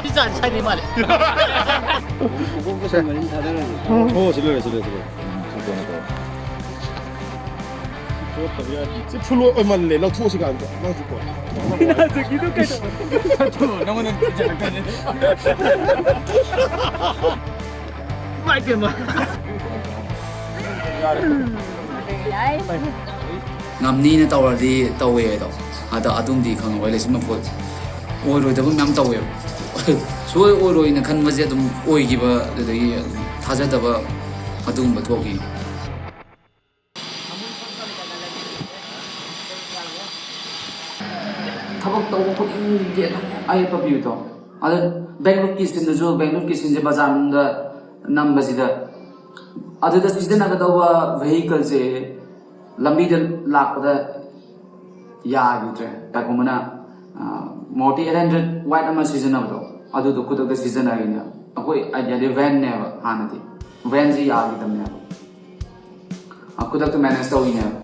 ꯁꯤ ꯆꯥꯗꯤ ꯁꯥꯏꯗꯩ ꯃꯥꯜꯂꯦ꯫ ꯁꯦ꯫ ꯑꯣ, ꯁꯤ ꯂꯣꯏꯔꯦ, ꯁꯤ ꯂꯣꯏꯔꯦ, ꯁꯤ ꯂꯣꯏꯔꯦ꯫ ꯎꯝ, ꯁꯤ ꯀꯣꯟꯅ ꯇꯧꯔꯣ꯫ ꯊꯣꯛꯇꯕ ꯌꯥꯗꯦ꯫ ꯁꯤ ꯐꯨꯜ ꯑꯣꯏꯃꯜꯂꯦ, ꯂꯧꯊꯣꯛꯑꯁꯤ ꯀꯥꯟꯗ꯫ ꯅꯪꯁꯨ ꯀꯣ꯫ ꯍꯧꯖꯤꯛꯀꯤꯗꯣ ꯀꯩꯗꯧꯕ? ꯅꯠꯇ꯭ꯔꯣ, ꯅꯪꯉꯣꯟꯗ ꯊꯤꯟꯖꯜꯂꯛꯀꯅꯤ꯫ ꯏꯃꯥꯏ ꯄꯦꯝꯃ꯫ ꯉꯝꯅꯤꯅ ꯇꯧꯔꯗꯤ ꯇꯧꯋꯦ ꯑꯗꯣ, ꯑꯗ ꯑꯗꯨꯝꯗꯤ ꯈꯪꯍꯧꯋꯦ꯫ ꯂꯩꯁꯤꯟꯕ ꯄꯣꯠ ꯑꯣꯏꯔꯣꯏꯗꯕ ꯃꯌꯥꯝ ꯇꯧꯋꯦꯕ꯫ ꯁꯨꯡꯑꯣꯏ ꯑꯣꯏꯔꯣꯏꯅ ꯈꯟꯕꯁꯦ ꯑꯗꯨꯝ ꯑꯣꯏꯈꯤꯕ, ꯑꯗꯨꯗꯒꯤ ꯑꯗꯨꯝ ꯊꯥꯖꯗꯕ ꯑꯗꯨꯒꯨꯝꯕ ꯊꯣꯛꯈꯤ꯫ ꯊꯕꯛ ꯇꯧꯕ ꯈꯨꯗꯤꯡꯒꯤ ꯑꯗꯨꯝ ꯑꯌꯦꯠꯄ ꯄꯤꯕꯗꯣ꯫ ꯑꯗ ꯕꯦꯡꯒ꯭ꯂꯣꯔꯒꯤ ꯁꯤꯟꯗꯨꯁꯨ, ꯕꯦꯡꯒ꯭ꯂꯣꯔꯒꯤ ꯁꯤꯟꯁꯦ ꯕꯖꯥꯔ ꯃꯅꯨꯡꯗ ꯅꯝꯕꯁꯤꯗ ꯑꯗꯨꯗ ꯁꯤꯖꯤꯟꯅꯒꯗꯧꯕ ꯚꯦꯍꯤꯀꯜꯁꯦ ꯂꯝꯕꯤꯗ ꯂꯥꯛꯄꯗ ꯌꯥꯈꯤꯗ꯭ꯔꯦ꯫ ꯀꯩꯒꯨꯝꯕꯅ ꯃꯣꯇꯤ ꯑꯩꯠ ꯍꯟꯗ꯭ꯔꯦꯠ ꯋꯥꯏꯠ ꯑꯃ ꯁꯤꯖꯤꯟꯅꯕꯗꯣ, ꯑꯗꯨꯗꯣ ꯈꯨꯗꯛꯇ ꯁꯤꯖꯤꯟꯅꯔꯤꯅꯦ꯫ ꯑꯩꯈꯣꯏ ꯑꯥꯏꯗꯤꯌꯥꯗꯤ ꯚꯦꯟꯅꯦꯕ ꯍꯥꯟꯅꯗꯤ, ꯚꯦꯟꯁꯤ ꯌꯥꯈꯤꯗꯕꯅꯦꯕ꯫ ꯈꯨꯗꯛꯇ ꯃꯦꯅꯦꯖ ꯇꯧꯔꯤꯅꯦꯕ꯫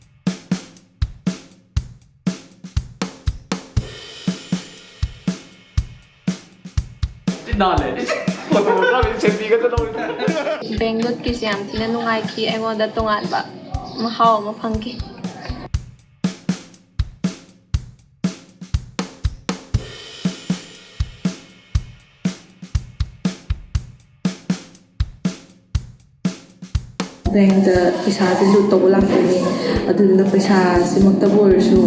ꯅꯥꯜꯂꯦ꯫ ꯐꯣꯇꯣꯒ꯭ꯔꯥꯐꯤ ꯁꯦꯜꯐꯤꯒ ꯆꯠꯍꯧꯔꯦ꯫ ꯕꯦꯡꯒ꯭ꯂꯣꯔꯀꯤꯁꯦ ꯌꯥꯝ ꯊꯤꯅ ꯅꯨꯡꯉꯥꯏꯈꯤ꯫ ꯑꯩꯉꯣꯟꯗ ꯇꯣꯉꯥꯟꯕ ꯃꯍꯥꯎ ꯑꯃ ꯐꯪꯈꯤ꯫ ꯕꯦꯡꯗ ꯄꯩꯁꯥꯁꯦ ꯂꯨꯠ ꯇꯧꯕ ꯂꯥꯛꯇꯣꯏꯅꯦ꯫ ꯑꯗꯨꯗꯨꯅ ꯄꯩꯁꯥꯁꯤꯃꯛꯇꯕꯨ ꯑꯣꯏꯔꯁꯨ,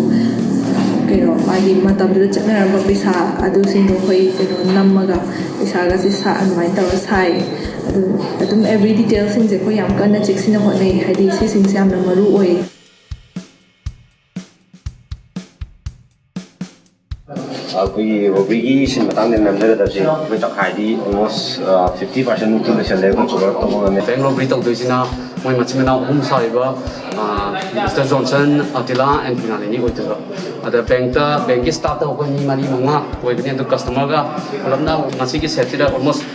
ꯀꯩꯅꯣ, ꯃꯥꯒꯤ ꯃꯇꯝꯗꯨꯗ ꯆꯠꯅꯔꯝꯕ ꯄꯩꯁꯥ ꯑꯗꯨꯁꯤꯡꯗꯣ ꯑꯩꯈꯣꯏ, ꯀꯩꯅꯣ, ꯅꯝꯃꯒ ꯄꯩꯁꯥꯒꯁꯦ ꯁꯥ-, ꯑꯗꯨꯃꯥꯏꯅ ꯇꯧꯔ ꯁꯥꯏ꯫ ꯑꯗꯨ ꯑꯗꯨꯝ every detailꯁꯤꯡꯁꯦ ꯑꯩꯈꯣꯏ ꯌꯥꯝ ꯀꯟꯅ ꯆꯦꯛꯁꯤꯟꯅ ꯍꯣꯠꯅꯩ, ꯍꯥꯏꯗꯤ ꯁꯤꯁꯤꯡꯁꯦ ꯌꯥꯝꯅ ꯃꯔꯨ ꯑꯣꯏ꯫ ꯑꯩꯈꯣꯏꯒꯤ ꯔꯣꯕꯔꯤꯒꯤ ꯁꯤꯟ ꯃꯇꯥꯡꯗ ꯅꯝꯖꯒꯗꯕꯁꯦ ꯑꯩꯈꯣꯏ ꯇꯪꯈꯥꯏꯗꯤ almost fifty percent ꯃꯨꯛꯇꯤ ꯂꯣꯏꯁꯜꯂꯦ, ꯑꯩꯈꯣꯏ cover ꯇꯧꯕ ꯉꯝꯃꯦ꯫ ꯕꯦꯡ ꯔꯣꯕꯔꯤ ꯇꯧꯗꯣꯏꯁꯤꯅ ꯃꯣꯏ ꯃꯆꯤꯟ ꯃꯅꯥꯎ ꯑꯍꯨꯝ ꯁꯥꯔꯤꯕ, ꯑ, ꯃꯤꯁꯇꯔ ꯖꯣꯟꯁꯟ, ꯑꯇꯤꯂꯥ and ꯄꯤꯅꯥꯂꯤꯅꯤ ꯑꯣꯏꯗꯣꯏꯕ꯫ ꯑꯗ ꯕꯦꯡꯇ, ꯕꯦꯡꯒꯤ ꯁ꯭ꯇꯥꯐꯇ ꯑꯩꯈꯣꯏ ꯃꯤ ꯃꯔꯤ ꯃꯉꯥ ꯑꯣꯏꯒꯅꯤ꯫ ꯑꯗꯨ ꯀꯁꯇꯃꯔꯒ ꯄꯨꯂꯞꯅ ꯉꯁꯤꯒꯤ ꯁꯦꯠꯁꯤꯗ almost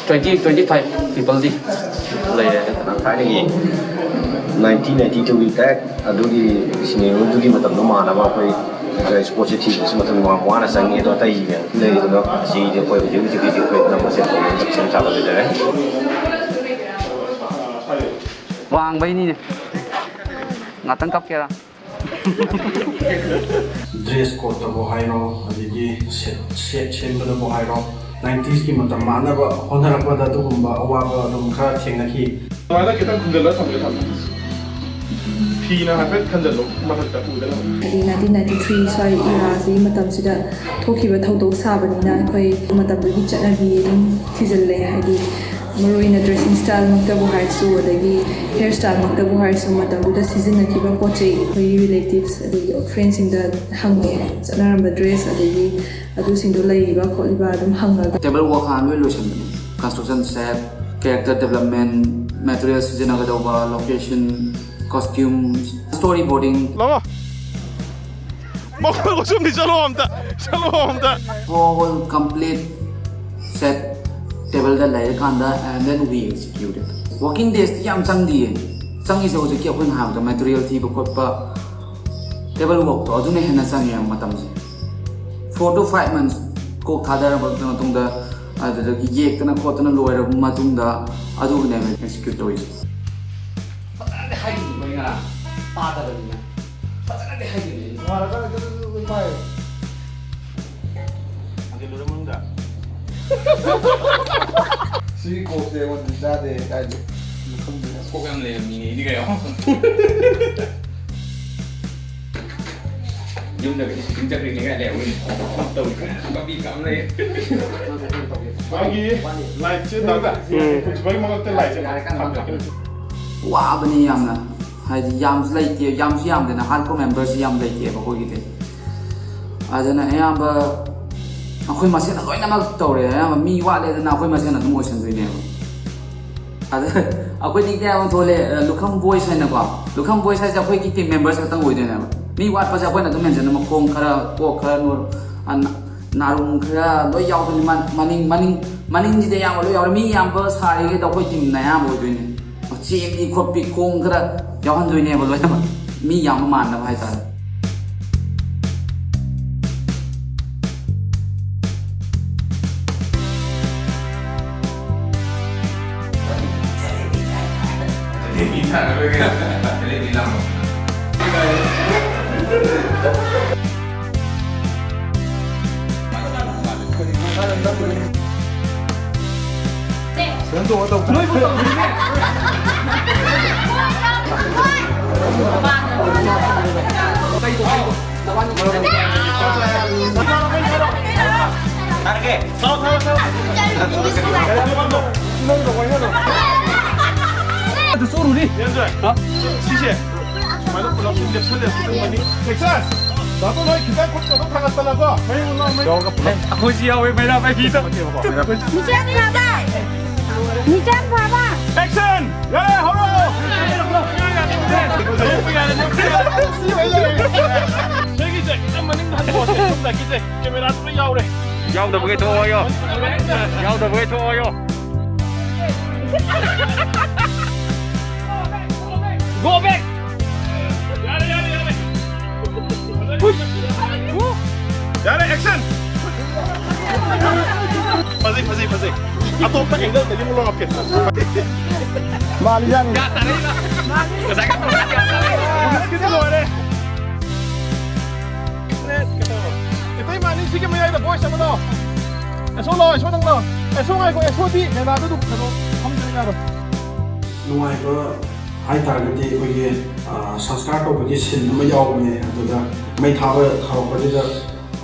twenty, twenty five peopleꯗꯤ ꯂꯩꯔꯦ ꯍꯥꯏꯇꯥꯔꯦ꯫ ꯊꯥꯏꯅꯒꯤ nineteen ninety twoꯒꯤ ꯇꯥꯏꯞ ꯑꯗꯨꯒꯤ ꯁꯤꯅꯦꯔꯤꯑꯣꯗꯨꯒꯤ ꯃꯇꯝꯗꯣ ꯃꯥꯟꯅꯕ ꯑꯩꯈꯣꯏ ꯏꯁꯄꯣꯔꯠꯁꯦ ꯊꯤꯕꯁꯨ ꯃꯇꯝ ꯌꯥꯝ ꯋꯥꯅ ꯆꯪꯉꯤ꯫ ꯑꯗꯣ ꯑꯇꯩ ꯃꯌꯥꯝ ꯂꯩꯔꯤꯗꯨꯅ ꯑꯁꯤꯗꯤ ꯑꯩꯈꯣꯏ ꯍꯧꯖꯤꯛ ꯍꯧꯖꯤꯛꯀꯤꯗꯤ ꯑꯩꯈꯣꯏ ꯑꯅꯝꯕ ꯁꯦꯝ ꯁꯥꯕ ꯂꯣꯏꯖꯔꯦ꯫ ꯋꯥꯡꯕꯩꯅꯤꯅꯦ꯫ ꯉꯥꯛꯇꯪ ꯀꯞꯀꯦꯔꯥ? ꯗ꯭ꯔꯦꯁ ꯀꯣꯗꯇꯕꯨ ꯍꯥꯏꯔꯣ, ꯑꯗꯒꯤ ꯁꯦꯠ, ꯁꯦꯠ ꯁꯦꯝꯕꯗꯕꯨ ꯍꯥꯏꯔꯣ, ꯅꯥꯏꯟꯇꯤꯁꯀꯤ ꯃꯇꯝ ꯃꯥꯟꯅꯕ ꯍꯣꯠꯅꯔꯛꯄꯗ ꯑꯗꯨꯒꯨꯝꯕ ꯑꯋꯥꯕ ꯑꯗꯨꯝ ꯈꯔ ꯊꯦꯡꯅꯈꯤ꯫ ꯑꯗꯨꯃꯥꯏꯅ ꯈꯤꯇꯪ ꯈꯨꯝꯖꯤꯜꯂ ꯊꯝꯒꯦ ꯊꯝꯃꯦ꯫ ꯐꯤꯅ ꯍꯥꯏꯐꯦꯠ ꯈꯟꯖꯜꯂꯣ, ꯃꯊꯛꯇ ꯎꯗꯅꯕ꯫ ꯍꯥꯏꯗꯤ nineteen ninety three ꯁ꯭ꯋꯥꯏ ꯏꯔꯥꯁꯤꯒꯤ ꯃꯇꯝꯁꯤꯗ ꯊꯣꯛꯈꯤꯕ ꯊꯧꯗꯣꯛ ꯁꯥꯕꯅꯤꯅ ꯑꯩꯈꯣꯏ ꯃꯇꯝꯗꯨꯒꯤ ꯆꯠꯅꯕꯤ ꯑꯗꯨꯝ ꯊꯤꯖꯤꯜꯂꯦ꯫ ꯍꯥꯏꯗꯤ ꯃꯔꯨꯑꯣꯏꯅ dressing styleꯃꯛꯇꯕꯨ ꯍꯥꯏꯔꯁꯨ, ꯑꯗꯒꯤ hair styleꯃꯛꯇꯕꯨ ꯍꯥꯏꯔꯁꯨ, ꯃꯇꯝꯗꯨꯗ ꯁꯤꯖꯤꯟꯅꯈꯤꯕ ꯄꯣꯠ ꯆꯩ, ꯑꯩꯈꯣꯏꯒꯤ relatives ꯑꯗꯒꯤ friendꯁꯤꯡꯗ ꯍꯪꯉꯦ, ꯆꯠꯅꯔꯝꯕ dress ꯑꯗꯒꯤ ꯑꯗꯨꯁꯤꯡꯗꯣ ꯂꯩꯔꯤꯕ ꯈꯣꯠꯂꯤꯕ ꯑꯗꯨꯝ ꯍꯪꯉꯒ꯫ Table work ꯍꯥꯟꯅ ꯂꯣꯏ ꯂꯣꯏꯁꯟꯕꯅꯦ꯫ Construction set, character development, Material ꯁꯤꯖꯤꯟꯅꯒꯗꯧꯕ, location, costumes, storyboarding. ꯂꯥꯛꯑꯣ꯫ ꯃꯈꯣꯏ ꯀꯣꯁꯨꯝꯗꯤ ꯆꯠꯂꯣ ꯑꯝꯇ꯫ ꯆꯠꯂꯣ ꯑꯝꯇ꯫ Whole complete set ꯇꯦꯕꯜꯗ ꯂꯩꯔꯀꯥꯟꯗ, and then we execute it. Working days T ꯌꯥꯝ ꯆꯪꯗꯤꯌꯦ꯫ ꯆꯪꯉꯤꯁꯦ ꯍꯧꯖꯤꯛꯀꯤ ꯑꯩꯈꯣꯏꯅ ꯍꯥꯏꯕꯗ material ꯊꯤꯕ ꯈꯣꯠꯄ, table work ꯇꯣ ꯑꯗꯨꯅ ꯍꯦꯟꯅ ꯆꯪꯉꯦ ꯃꯇꯝꯁꯦ꯫ Four to five months ꯀꯣꯛ ꯊꯥꯗꯔꯕ ꯃꯇꯨꯡꯗ, ꯑꯗꯨꯗꯒꯤ ꯌꯦꯛꯇꯅ ꯈꯣꯠꯇꯅ ꯂꯣꯏꯔꯕ ꯃꯇꯨꯡꯗ ꯑꯗꯨꯒꯅꯦꯕ execute ꯇꯧꯔꯤꯁꯦ꯫ ꯐꯖꯅꯗꯤ ꯍꯥꯏꯈꯤꯕꯅꯤ ꯉꯔꯥꯡ, ꯇꯥꯗꯕꯅꯤꯅ꯫ ꯐꯖꯅꯗꯤ ꯍꯥꯏꯈꯤꯕꯅꯤ꯫ ꯅꯣꯡꯉꯥꯜꯂꯀꯥꯟꯗ ꯑꯗꯨꯝ ꯄꯥꯏ꯫ ꯍꯥꯏꯖꯤꯜꯂꯨꯔ ꯃꯅꯨꯡꯗ꯫ ꯁꯤꯒꯤ ꯀꯣꯛꯁꯦ ꯑꯩꯉꯣꯟꯗ ꯆꯥꯗꯦ ꯀꯥꯏꯗꯦ꯫ ꯈꯪꯗꯦ꯫ ꯀꯣꯛ ꯌꯥꯝ ꯂꯩꯕ ꯃꯤꯅꯦ ꯑꯩꯗꯤ ꯀꯩꯅꯣ꯫ ꯌꯨꯝꯗꯒ ꯁꯤꯇꯤꯡ ꯆꯠꯈ꯭ꯔꯤꯅꯤ ꯀꯥꯏ ꯂꯩꯍꯧꯔꯤꯅꯤ꯫ ꯇꯧꯔꯤ ꯀꯥꯟꯗ ꯄꯥꯝꯕꯤ ꯀꯥꯞ ꯂꯩ꯫ ꯃꯥꯒꯤ ꯂꯥꯏꯠꯁꯦ ꯗꯥꯗꯥ꯫ ꯎꯝ꯫ ꯍꯧꯖꯤꯛ ꯃꯔꯛꯇ ꯂꯥꯏꯠꯁꯦ ꯊꯥꯟꯊꯣꯛꯀꯦ꯫ ꯋꯥꯕꯅꯤ ꯌꯥꯝꯅ꯫ ꯍꯥꯏꯗꯤ ꯌꯥꯝꯁꯨ ꯂꯩꯇꯦ, ꯌꯥꯝꯁꯨ ꯌꯥꯝꯗꯦꯅ, hardcore memberꯁꯨ ꯌꯥꯝ ꯂꯩꯇꯦꯕ ꯑꯩꯈꯣꯏꯒꯤꯗꯤ꯫ ꯑꯗꯨꯅ ꯑꯌꯥꯝꯕ ꯑꯩꯈꯣꯏ ꯃꯁꯦꯟꯅ ꯂꯣꯏꯅꯃꯛ ꯇꯧꯔꯦ, ꯑꯌꯥꯝꯕ ꯃꯤ ꯋꯥꯠꯂꯦꯗꯅ ꯑꯩꯈꯣꯏ ꯃꯁꯦꯟ ꯑꯗꯨꯝ ꯑꯣꯏꯁꯟꯗꯣꯏꯅꯦꯕ꯫ ꯑꯗ ꯑꯩꯈꯣꯏ nickname ꯑꯃ ꯊꯣꯛꯂꯦ, ꯂꯨꯈꯝ ꯕꯣꯏꯁ ꯍꯥꯏꯅꯀꯣ꯫ ꯂꯨꯈꯝ ꯕꯣꯏꯁ ꯍꯥꯏꯁꯦ ꯑꯩꯈꯣꯏꯒꯤ team members ꯈꯛꯇꯪ ꯑꯣꯏꯗꯣꯏꯅꯦꯕ꯫ ꯃꯤ ꯋꯥꯠꯄꯁꯦ ꯑꯩꯈꯣꯏꯅ ꯑꯗꯨꯝ ꯃꯦꯟꯁꯤꯟꯅ ꯃꯈꯣꯡ ꯈꯔ, ꯀꯣꯛ ꯈꯔ, ꯅꯨ-, ꯑ, ꯅꯥ-, ꯅꯥꯔꯨꯝ ꯈꯔ ꯂꯣꯏ ꯌꯥꯎꯗꯣꯏꯅꯤ꯫ ꯃ-, ꯃꯅꯤꯡ, ꯃꯅꯤꯡ, ꯃꯅꯤꯡꯁꯤꯗ ꯑꯌꯥꯝꯕ ꯂꯣꯏ ꯌꯥꯎꯔꯦ꯫ ꯃꯤ ꯌꯥꯝꯕ ꯁꯥꯔꯤꯈꯩꯗ ꯑꯩꯈꯣꯏ teamꯅ ꯑꯌꯥꯝꯕ ꯑꯣꯏꯗꯣꯏꯅꯦ꯫ ꯆꯦꯟꯕꯤ ꯈꯣꯠꯄꯤ ꯈꯣꯡ ꯈꯔ ꯌꯥꯎꯍꯟꯗꯣꯏꯅꯦꯕ ꯂꯣꯏꯅꯃꯛ, ꯃꯤ ꯌꯥꯝꯕ ꯃꯥꯟꯅꯕ ꯍꯥꯏꯇꯥꯔꯦ꯫ ꯖꯂꯦꯕꯤ ꯊꯥꯔꯔꯣꯏꯒꯦ꯫ ꯖꯂꯦꯕꯤ ꯂꯥꯛꯑꯣ꯫ ꯑꯗꯨ ꯆꯣꯔꯨꯅꯤ꯫ ꯁꯤꯁꯦ ꯁꯨꯃꯥꯏꯅ ꯄꯨꯂꯞ ꯂꯦꯞꯁꯜꯂꯦ꯫ ꯑꯦꯛꯁꯟ! ꯗꯥꯇꯣꯟ ꯍꯣꯏ ꯈꯤꯇꯪ ꯈꯨꯠ ꯀꯩꯅꯣ ꯊꯥꯡꯒꯠꯇꯅꯀꯣ꯫ ꯃꯌꯨꯝ ꯂꯣꯝ ꯃꯌꯨꯝ꯫ ꯑꯩꯈꯣꯏꯁꯨ ꯌꯥꯎꯋꯦ ꯃꯩꯔꯥ ꯄꯥꯏꯕꯤꯗ꯫ ꯃꯤꯆꯦꯜ ꯊꯥꯗꯥꯏ꯫ ꯃꯤꯆꯝ ꯐꯕ꯫ Action! ꯌꯥꯔꯦ, ꯍꯧꯔꯣ! ꯁꯤꯒꯤꯁꯦ ꯈꯤꯇꯪ ꯃꯅꯤꯡꯗ ꯍꯟꯗꯣꯛꯑꯁꯦ, ꯁꯣꯝꯗꯒꯤꯁꯦ꯫ ꯀꯦꯃꯦꯔꯥꯗꯨ ꯂꯣꯏ ꯌꯥꯎꯔꯦ꯫ ꯌꯥꯎꯗꯕꯈꯩ ꯊꯣꯛꯑꯣꯌꯣ꯫ ꯌꯥꯎꯗꯕꯈꯩ ꯊꯣꯛꯑꯣꯌꯣ꯫ Go back! ꯌꯥꯔꯦ, ꯌꯥꯔꯦ, ꯌꯥꯔꯦ꯫ Push! ꯌꯥꯔꯦ, action! ꯐꯖꯩ, ꯐꯖꯩ, ꯐꯖꯩ꯫ ꯑꯇꯣꯞꯄ angle-ꯗꯒꯤ ꯑꯃꯨꯛ ꯂꯧꯔꯛꯀꯦ꯫ ꯃꯥꯜꯂꯤꯖꯥꯠꯅꯤ꯫ ꯉꯁꯥꯏ ꯈꯛꯇ ꯄꯨꯂꯤꯁꯀꯤꯗꯤ ꯂꯣꯏꯔꯦ꯫ ꯏꯇꯩꯃ ꯑꯅꯤ ꯁꯤꯒꯤ ꯃꯌꯥꯏꯗ boys ꯑꯃ ꯂꯥꯛꯑꯣ꯫ ꯑꯦꯁꯣ ꯂꯥꯛꯑꯣ, ꯑꯦꯁꯣ ꯅꯪ ꯂꯥꯛꯑꯣ꯫ ꯑꯦꯁꯣ ꯉꯥꯏꯈꯣ, ꯑꯦꯁꯣꯗꯤ ꯃꯦꯂꯥꯗꯨ ꯑꯗꯨꯝ ꯀꯩꯅꯣ ꯐꯝꯗ꯭ꯔꯗꯤ ꯌꯥꯔꯣꯏ꯫ ꯅꯨꯡꯉꯥꯏꯕ ꯍꯥꯏꯇꯥꯔꯒꯗꯤ ꯑꯩꯈꯣꯏꯒꯤ, ꯑ, ꯁꯪꯁꯀꯥꯔ ꯇꯧꯕꯒꯤ scene ꯑꯃ ꯌꯥꯎꯕꯅꯦ꯫ ꯑꯗꯨꯗ ꯃꯩ ꯊꯥꯕ ꯍꯧꯔꯛꯄꯁꯤꯗ,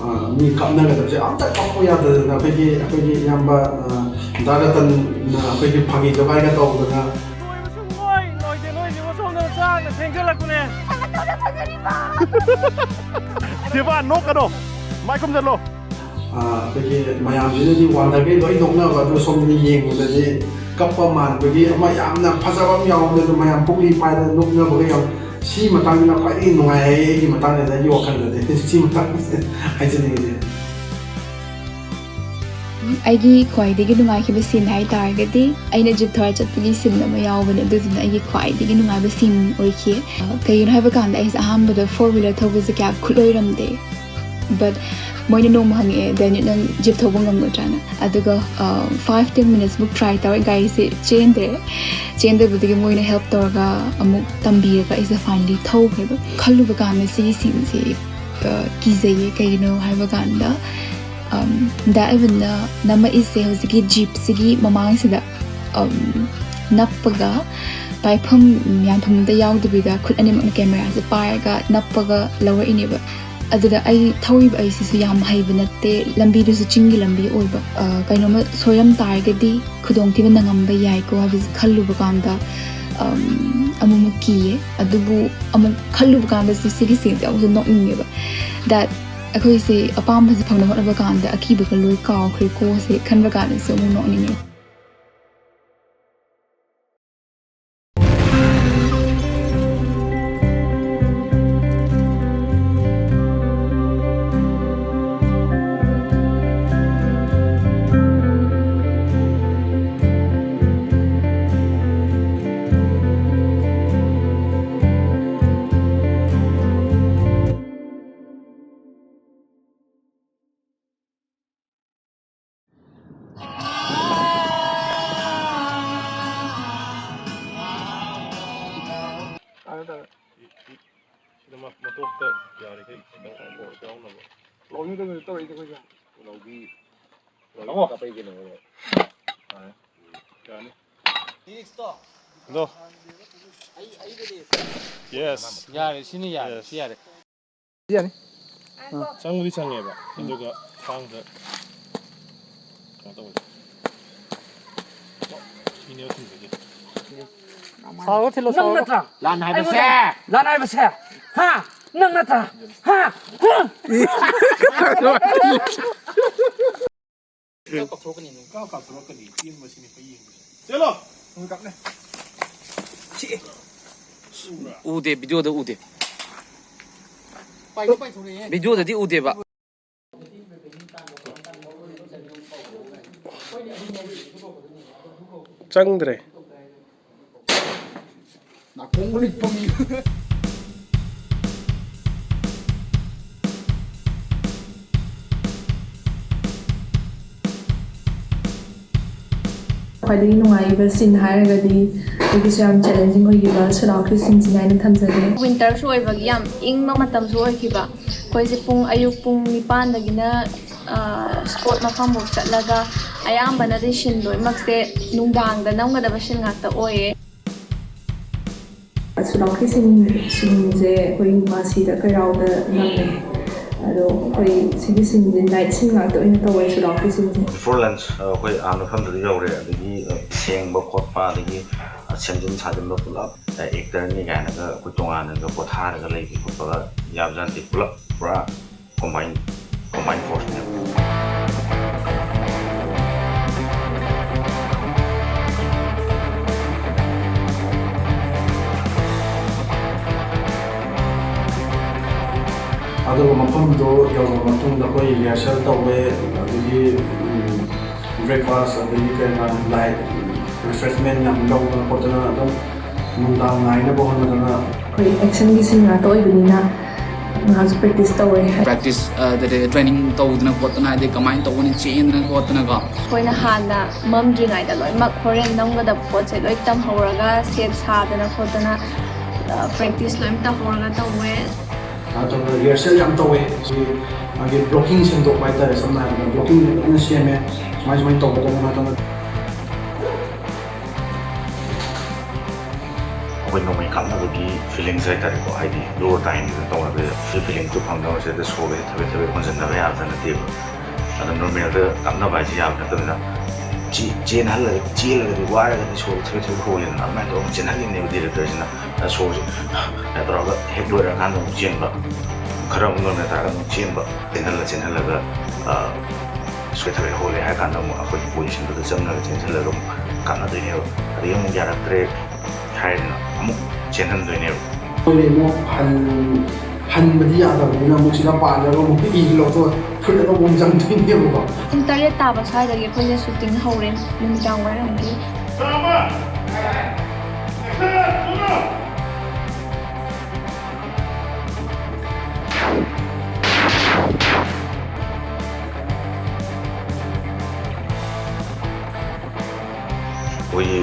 ꯑ, ꯃꯤ ꯀꯞꯅꯒꯗꯕꯁꯦ ꯑꯝꯇ ꯀꯞꯄ ꯌꯥꯗꯗꯅ ꯑꯩꯈꯣꯏꯒꯤ, ꯑꯩꯈꯣꯏꯒꯤ ꯏꯌꯥꯝꯕ, ꯑ, ꯗꯥ ꯔꯇꯟꯅ ꯑꯩꯈꯣꯏꯒꯤ ꯐꯥꯒꯤ ꯖꯣꯒꯥꯏꯒ ꯇꯧꯗꯅ ꯂꯣꯏꯕꯁꯨ ꯂꯣꯏ, ꯂꯣꯏꯗꯦ, ꯂꯣꯏꯗꯦ, ꯁꯣꯝꯗ ꯆꯥꯛꯅ ꯊꯦꯡꯖꯜꯂꯛꯄꯅꯦ꯫ ꯁꯤꯕꯥ, ꯅꯣꯛꯀꯅꯣ꯫ ꯃꯥꯏ ꯈꯨꯝꯖꯜꯂꯣ꯫ ꯑ, ꯑꯩꯈꯣꯏꯒꯤ ꯃꯌꯥꯝꯁꯤꯅꯗꯤ ꯋꯥꯟꯗꯔꯒꯩ ꯂꯣꯏ ꯅꯣꯛꯅꯕ, ꯑꯗꯣ ꯁꯣꯝꯗꯗꯤ ꯌꯦꯡꯕꯗꯗꯤ ꯀꯞꯄ ꯃꯥꯟꯕꯒꯤ ꯑꯃ ꯌꯥꯝꯅ ꯐꯖꯕ ꯑꯃ ꯌꯥꯎꯕꯗꯁꯨ ꯃꯌꯥꯝ ꯄꯨꯛꯂꯤ ꯄꯥꯏꯗꯅ ꯅꯣꯛꯅꯕꯒ ꯌꯥꯎ-, ꯁꯤ ꯃꯇꯥꯡꯁꯤꯅ ꯈ꯭ꯋꯥꯏꯗꯒꯤ ꯅꯨꯡꯉꯥꯏ ꯑꯩꯒꯤ ꯃꯇꯥꯡꯁꯤꯗ, ꯑꯩꯒꯤ ꯋꯥꯈꯜꯗꯗꯤ꯫ ꯁꯤ ꯃꯇꯥꯡꯁꯦ ꯍꯥꯏꯖꯅꯤꯡꯉꯤ꯫ ꯑꯩꯒꯤ ꯈ꯭ꯋꯥꯏꯗꯒꯤ ꯅꯨꯡꯉꯥꯏꯈꯤꯕ scene ꯍꯥꯏ ꯇꯥꯔꯒꯗꯤ, ꯑꯩꯅ ꯖꯤꯞ ꯊꯧꯔ ꯆꯠꯄꯒꯤ scene ꯑꯃ ꯌꯥꯎꯕꯅꯦ, ꯑꯗꯨꯗꯨꯅ ꯑꯩꯒꯤ ꯈ꯭ꯋꯥꯏꯗꯒꯤ ꯅꯨꯡꯉꯥꯏꯕ scene ꯑꯣꯏꯈꯤ꯫ ꯀꯩꯒꯤꯅꯣ ꯍꯥꯏꯕ ꯀꯥꯟꯗ, ꯑꯩꯁꯦ ꯑꯍꯥꯟꯕꯗ four wheeler ꯊꯧꯕꯁꯦ ꯀꯌꯥ ꯈꯨꯠꯂꯣꯏꯔꯝꯗꯦ, but ꯃꯣꯏꯅ ꯅꯣꯡꯃ ꯍꯪꯉꯛꯑꯦ, "ꯗꯦꯅꯤꯠ, ꯅꯪ ꯖꯤꯞ ꯊꯧꯕ ꯉꯝꯒꯗ꯭ꯔꯥꯅ?" ꯑꯗꯨꯒ, ꯑ, five ten minutes ꯃꯨꯛ try ꯇꯧꯔꯦ, ꯒꯥꯔꯤꯁꯦ ꯆꯦꯟꯗ꯭ꯔꯦ꯫ ꯆꯦꯟꯗꯕꯗꯒꯤ ꯃꯣꯏꯅ help ꯇꯧꯔꯒ ꯑꯃꯨꯛ ꯇꯝꯕꯤꯔꯒ ꯑꯩꯁꯦ finally ꯊꯧꯈ꯭ꯔꯦꯕ꯫ ꯈꯜꯂꯨꯕ ꯀꯥꯟꯗ ꯁꯤꯒꯤ sceneꯁꯦ, ꯑ, ꯀꯤꯖꯩꯌꯦ꯫ ꯀꯩꯒꯤꯅꯣ ꯍꯥꯏꯕ ꯀꯥꯟꯗ, ꯑꯝ, ꯗꯥ ꯑꯦꯕꯟꯅ ꯅꯝꯃꯛꯏꯁꯦ ꯍꯧꯖꯤꯛꯀꯤ ꯖꯤꯞꯁꯤꯒꯤ ꯃꯃꯥꯡꯁꯤꯗ, ꯑꯝ, ꯅꯞꯄꯒ, ꯄꯥꯏꯐꯝ ꯌꯥꯟꯐꯝ ꯑꯝꯇ ꯌꯥꯎꯗꯕꯤꯗ ꯈꯨꯠ ꯑꯅꯤꯃꯛꯅ ꯀꯦꯃꯦꯔꯥꯁꯦ ꯄꯥꯏꯔꯒ ꯅꯞꯄꯒ ꯂꯧꯔꯛꯏꯅꯦꯕ꯫ ꯑꯗꯨꯗ ꯑꯩ ꯊꯧꯔꯤꯕ ꯑꯩꯁꯤꯁꯨ ꯌꯥꯝ ꯍꯩꯕ ꯅꯠꯇꯦ, ꯂꯝꯕꯤꯗꯨꯁꯨ ꯆꯤꯡꯒꯤ ꯂꯝꯕꯤ ꯑꯣꯏꯕ꯫ ꯑ, ꯀꯩꯅꯣꯝꯃ ꯁꯣꯏꯔꯝ ꯇꯥꯔꯒꯗꯤ ꯈꯨꯗꯣꯡꯊꯤꯕ ꯅꯪꯉꯝꯕ ꯌꯥꯏꯀꯣ ꯍꯥꯏꯕꯁꯤ ꯈꯜꯂꯨꯕ ꯀꯥꯟꯗ, ꯑꯝ, ꯑꯃꯨꯛꯃꯨꯛ ꯀꯤꯌꯦ꯫ ꯑꯗꯨꯕꯨ ꯑꯃꯨꯛ ꯈꯜꯂꯨꯕ ꯀꯥꯟꯗꯁꯨ ꯁꯤꯒꯤ sceneꯁꯦ ꯑꯃꯨꯛꯁꯨ ꯅꯣꯛꯅꯤꯡꯉꯦꯕ꯫ That ꯑꯩꯈꯣꯏꯁꯦ ꯑꯄꯥꯝꯕꯁꯦ ꯐꯪꯅꯕ ꯍꯣꯠꯅꯕ ꯀꯥꯟꯗ ꯑꯀꯤꯕꯒ ꯂꯣꯏ ꯀꯥꯎꯈ꯭ꯔꯦꯀꯣ ꯁꯦ ꯈꯟꯕ ꯀꯥꯟꯗꯁꯨ ꯑꯃꯨꯛ ꯅꯣꯛꯅꯤꯡꯉꯦ꯫ ꯃꯇꯣꯛꯇ ꯌꯥꯔꯤꯈꯩ ꯈꯤꯇꯪ ꯌꯥꯎꯅꯕ꯫ ꯂꯧꯅꯤꯡꯗꯕꯗꯤ ꯇꯧꯔꯛꯏꯗꯤ ꯑꯩꯈꯣꯏꯁꯨ꯫ ꯂꯧꯕꯤ-, ꯂꯧꯕꯤ ꯀꯥꯞꯄꯛꯏ ꯀꯩꯅꯣ꯫ ꯌꯥꯔꯦ꯫ ꯑꯗꯣ꯫ Yes꯫ ꯌꯥꯔꯦ, ꯁꯤꯅ ꯌꯥꯔꯦ, Yes꯫ ꯁꯤ ꯌꯥꯔꯦ꯫ ꯌꯥꯅꯤ꯫ ꯆꯪꯕꯨꯗꯤ ꯆꯪꯉꯦꯕ, ꯑꯗꯨꯒ ꯊꯥꯡꯗ ꯀꯩꯅꯣ ꯇꯧꯕꯗꯣ꯫ ꯁꯤꯅꯦꯕ ꯊꯤꯟꯕꯒꯤ꯫ ꯁꯥꯎꯔꯒ ꯊꯤꯜꯂꯣ, ꯅꯪ ꯁꯥꯎꯔꯒ꯫ ꯅꯠꯇ꯭ꯔꯥ? ꯂꯥꯟ ꯍꯥꯏꯕꯁꯦ! ꯑꯩꯉꯣꯟꯗ ꯂꯥꯟ ꯍꯥꯏꯕꯁꯦ! ꯍꯥ? ꯅꯪ ꯅꯠꯇ꯭ꯔꯥ? ꯍꯥ? ꯍꯥ? ꯀꯥꯞꯊꯣꯔꯛꯀꯅꯤ ꯅꯪ꯫ ꯀꯥꯞ ꯀꯥꯞꯊꯣꯔꯛꯀꯅꯤ꯫ ꯆꯦꯟꯕꯁꯤꯅꯦ ꯑꯩꯈꯣꯏ ꯌꯦꯡꯕꯁꯦ꯫ ꯆꯦꯜꯂꯣ! ꯅꯪ ꯀꯥꯞꯅꯦ꯫ ꯎꯗꯦ, ꯚꯤꯗꯤꯑꯣꯗ ꯎꯗꯦ꯫ ꯄꯥꯏꯗꯤ ꯄꯥꯏꯊꯣꯔꯛꯑꯦ꯫ ꯚꯤꯗꯤꯑꯣꯗꯗꯤ ꯎꯗꯦꯕ꯫ ꯆꯪꯗ꯭ꯔꯦ꯫ ꯅꯥꯀꯣꯡ ꯂꯤꯛꯄ ꯃꯤ꯫ ꯈ꯭ꯋꯥꯏꯗꯒꯤ ꯅꯨꯡꯉꯥꯏꯕ scene ꯍꯥꯏꯔꯒꯗꯤ ꯑꯩꯒꯤꯁꯨ ꯌꯥꯝ challenging ꯑꯣꯏꯈꯤꯕ ꯁꯨꯔꯥꯎꯈꯤ sceneꯁꯤꯅ ꯑꯩꯅ ꯊꯝꯖꯒꯦ꯫ Winterꯁꯨ ꯑꯣꯏꯕꯒꯤ ꯌꯥꯝ ꯏꯪꯕ ꯃꯇꯝꯁꯨ ꯑꯣꯏꯈꯤꯕ꯫ ꯑꯩꯈꯣꯏꯁꯦ ꯄꯨꯡ, ꯑꯌꯨꯛ ꯄꯨꯡ ꯅꯤꯄꯥꯟꯗꯒꯤꯅ, ꯑ, spot ꯃꯐꯝꯐꯥꯎ ꯆꯠꯂꯒ ꯑꯌꯥꯝꯕꯅꯗꯤ scene ꯂꯣꯏꯅꯃꯛꯁꯦ ꯅꯨꯡꯗꯥꯡꯗ ꯅꯝꯒꯗꯕ scene ꯉꯥꯛꯇ ꯑꯣꯏꯌꯦ꯫ ꯁꯨꯔꯥꯎꯈꯤ scene, sceneꯁꯦ ꯑꯩꯈꯣꯏ ꯃꯥꯁꯤꯗ ꯀꯩꯔꯥꯎꯗ ꯅꯝꯃꯦ꯫ ꯑꯗꯣ ꯑꯩꯈꯣꯏ ꯁꯤꯒꯤ sceneꯁꯦ night scene ꯉꯥꯛꯇ ꯑꯣꯏꯅ ꯇꯧꯋꯦ ꯁꯨꯔꯥꯎꯈꯤ sceneꯁꯦ꯫ Before lunch, ꯑ, ꯑꯩꯈꯣꯏ ꯑꯥ ꯃꯐꯝꯗꯨꯗ ꯌꯧꯔꯦ, ꯑꯗꯒꯤ, ꯑ, ꯁꯦꯡꯕ ꯈꯣꯠꯄ, ꯑꯗꯒꯤ, ꯑ, ꯁꯦꯝꯖꯤꯟ ꯁꯥꯖꯤꯟꯕ ꯄꯨꯂꯞ, ꯑ, actorꯅꯤ ꯀꯥꯏꯅꯒ ꯑꯩꯈꯣꯏ ꯇꯣꯉꯥꯟꯅꯒ ꯄꯣꯊꯥꯔꯒ ꯂꯩꯕ ꯈꯣꯠꯄꯒ ꯌꯥꯕꯖꯥꯠ ꯅꯠꯇꯦ꯫ ꯄꯨꯂꯞ ꯄꯨꯔꯥ combine, combine forceꯅꯦꯕ꯫ ꯑꯗꯨꯒ ꯃꯐꯝꯗꯣ ꯌꯧꯔꯕ ꯃꯇꯨꯡꯗ ꯑꯩꯈꯣꯏ rehearsal ꯇꯧꯋꯦ, ꯑꯗꯒꯤ, ꯎꯝ, breakfast, ꯑꯗꯒꯤ ꯀꯩꯅꯣ, light, refreshment ꯌꯥꯝ ꯂꯧꯗꯅ ꯈꯣꯠꯇꯅ ꯑꯗꯨꯝ ꯅꯨꯡꯗꯥꯡ ꯉꯥꯏꯅꯕ ꯍꯣꯠꯅꯗꯅ꯫ ꯑꯩꯈꯣꯏ actionꯒꯤ scene ꯉꯥꯛꯇ ꯑꯣꯏꯕꯅꯤꯅ ꯉꯥꯏꯍꯥꯛꯁꯨ practice ꯇꯧꯋꯦ꯫ Practice, ꯑ, ꯑꯗꯩ training ꯇꯧꯗꯅ ꯈꯣꯠꯇꯅ, ꯍꯥꯏꯗꯤ ꯀꯃꯥꯏꯅ ꯇꯧꯒꯅꯤ, ꯆꯦꯟꯗꯅ ꯈꯣꯠꯇꯅꯀꯣ꯫ ꯑꯩꯈꯣꯏꯅ ꯍꯥꯟꯅ ꯃꯝꯗ꯭ꯔꯤꯉꯩꯗ ꯂꯣꯏꯅꯃꯛ ꯍꯣꯔꯦꯟ ꯅꯝꯒꯗꯕ ꯄꯣꯠꯁꯦ ꯂꯣꯏ ꯇꯝꯍꯧꯔꯒ set ꯁꯥꯗꯅ ꯈꯣꯠꯇꯅ, ꯑ, ꯄ꯭ꯔꯦꯛꯇꯤꯁ ꯂꯣꯏꯅ ꯇꯧꯍꯧꯔꯒ ꯇꯧꯋꯦ꯫ ꯅꯥꯇꯣꯟꯗ ꯔꯤꯍꯔꯁꯦꯜ ꯌꯥꯝ ꯇꯧꯋꯦ꯫ ꯁꯤ ꯃꯥꯒꯤ ꯕ꯭ꯂꯣꯀꯤꯡ ꯁꯦꯝꯗꯣꯛꯄ ꯍꯥꯏꯇꯥꯔꯦ꯫ ꯁꯝꯅ ꯍꯥꯏꯔꯕꯗ ꯕ꯭ꯂꯣꯀꯤꯡ ꯂꯣꯏꯅ ꯁꯦꯝꯃꯦ꯫ ꯁꯨꯃꯥꯏ ꯁꯨꯃꯥꯏꯅ ꯇꯧꯒꯗꯕ ꯅꯥꯇꯣꯟꯗ꯫ ꯑꯩꯈꯣꯏ ꯅꯣꯡꯃꯩ ꯀꯥꯞꯅꯕꯒꯤ ꯐꯤꯂꯤꯡꯁ ꯍꯥꯏꯇꯥꯔꯦꯀꯣ, ꯍꯥꯏꯗꯤ ꯂꯣ ꯇꯥꯏꯝꯗ ꯇꯧꯅꯕ ꯐꯤꯂꯤꯡꯁꯇꯨ ꯐꯪꯅꯕꯁꯤꯗ ꯁꯣꯔꯒꯁꯦ ꯊꯕꯦꯠ ꯊꯕꯦꯠ ꯍꯣꯟꯖꯤꯟꯅꯕ ꯌꯥꯕꯗ ꯅꯠꯇꯦꯕ꯫ ꯑꯗꯣ ꯅꯣꯔꯃꯦꯜꯗ ꯀꯥꯞꯅꯕ ꯍꯥꯏꯁꯤ ꯌꯥꯕ ꯅꯠꯇꯕꯅꯤꯅ, ꯆꯦ- ꯆꯦꯟꯍꯜꯂꯒ, ꯆꯦꯜꯂꯒꯗꯤ ꯋꯥꯔꯒꯗꯤ ꯁꯣꯔ ꯊꯕꯦꯠ ꯊꯕꯦꯠ ꯍꯣꯜꯂꯤꯗꯅ, ꯑꯗꯨꯃꯥꯏꯅ ꯇꯧꯔꯒ ꯆꯦꯟꯍꯜꯂꯤꯅꯦꯕ ꯗꯤꯔꯦꯛꯇꯔꯁꯤꯅ꯫ ꯑ, ꯁꯣꯔꯁꯦ ꯇꯧꯔꯒ ꯍꯦꯛ ꯂꯣꯏꯔꯀꯥꯟꯗ ꯑꯃꯨꯛ ꯆꯦꯟꯕ, ꯈꯔ ꯑꯃꯨꯛ ꯅꯣꯔꯃꯦꯜ ꯇꯥꯔꯒ ꯑꯃꯨꯛ ꯆꯦꯟꯕ, ꯆꯦꯟꯍꯜꯂ ꯆꯦꯟꯍꯜꯂꯒ, ꯑ, ꯁꯣꯔ ꯊꯕꯦꯠ ꯍꯣꯜꯂꯦ ꯍꯥꯏꯔ ꯀꯥꯟꯗ ꯑꯃꯨꯛ ꯑꯩꯈꯣꯏꯒꯤ ꯄꯣꯖꯤꯁꯟꯗꯨꯗ ꯆꯪꯉꯒ ꯆꯦꯟꯁꯤꯜꯂꯒ ꯑꯃꯨꯛ ꯀꯥꯞꯅꯗꯣꯏꯅꯦꯕ꯫ ꯑꯗꯒꯤ ꯑꯃꯨꯛ ꯌꯥꯔꯛꯇ꯭ꯔꯦ ꯍꯥꯏꯔꯦꯗꯅ, ꯑꯃꯨꯛ ꯆꯦꯟꯍꯟꯗꯣꯏꯅꯦꯕ꯫ ꯑꯩꯈꯣꯏꯅ ꯑꯃꯨꯛ ꯍꯟ- ꯍꯟꯕꯗꯤ ꯌꯥꯗꯕꯅꯤꯅ, ꯑꯃꯨꯛ ꯁꯤꯗ ꯄꯥꯜꯂꯒ ꯑꯃꯨꯛ ꯄꯤꯛꯏ ꯂꯧꯊꯣꯛ ꯐꯨꯠꯂꯒ ꯑꯃꯨꯛ ꯆꯪꯗꯣꯏꯅꯦꯕꯀꯣ꯫ ꯄꯨꯡ ꯇꯔꯦꯠ ꯇꯥꯕ ꯁ꯭ꯋꯥꯏꯗꯒꯤ ꯑꯩꯈꯣꯏꯅ ꯁꯨꯇꯤꯡ ꯍꯧꯔꯦ, ꯅꯨꯃꯤꯗꯥꯡ ꯋꯥꯏꯔꯝꯒꯤ꯫ ꯑꯩꯈꯣꯏꯒꯤ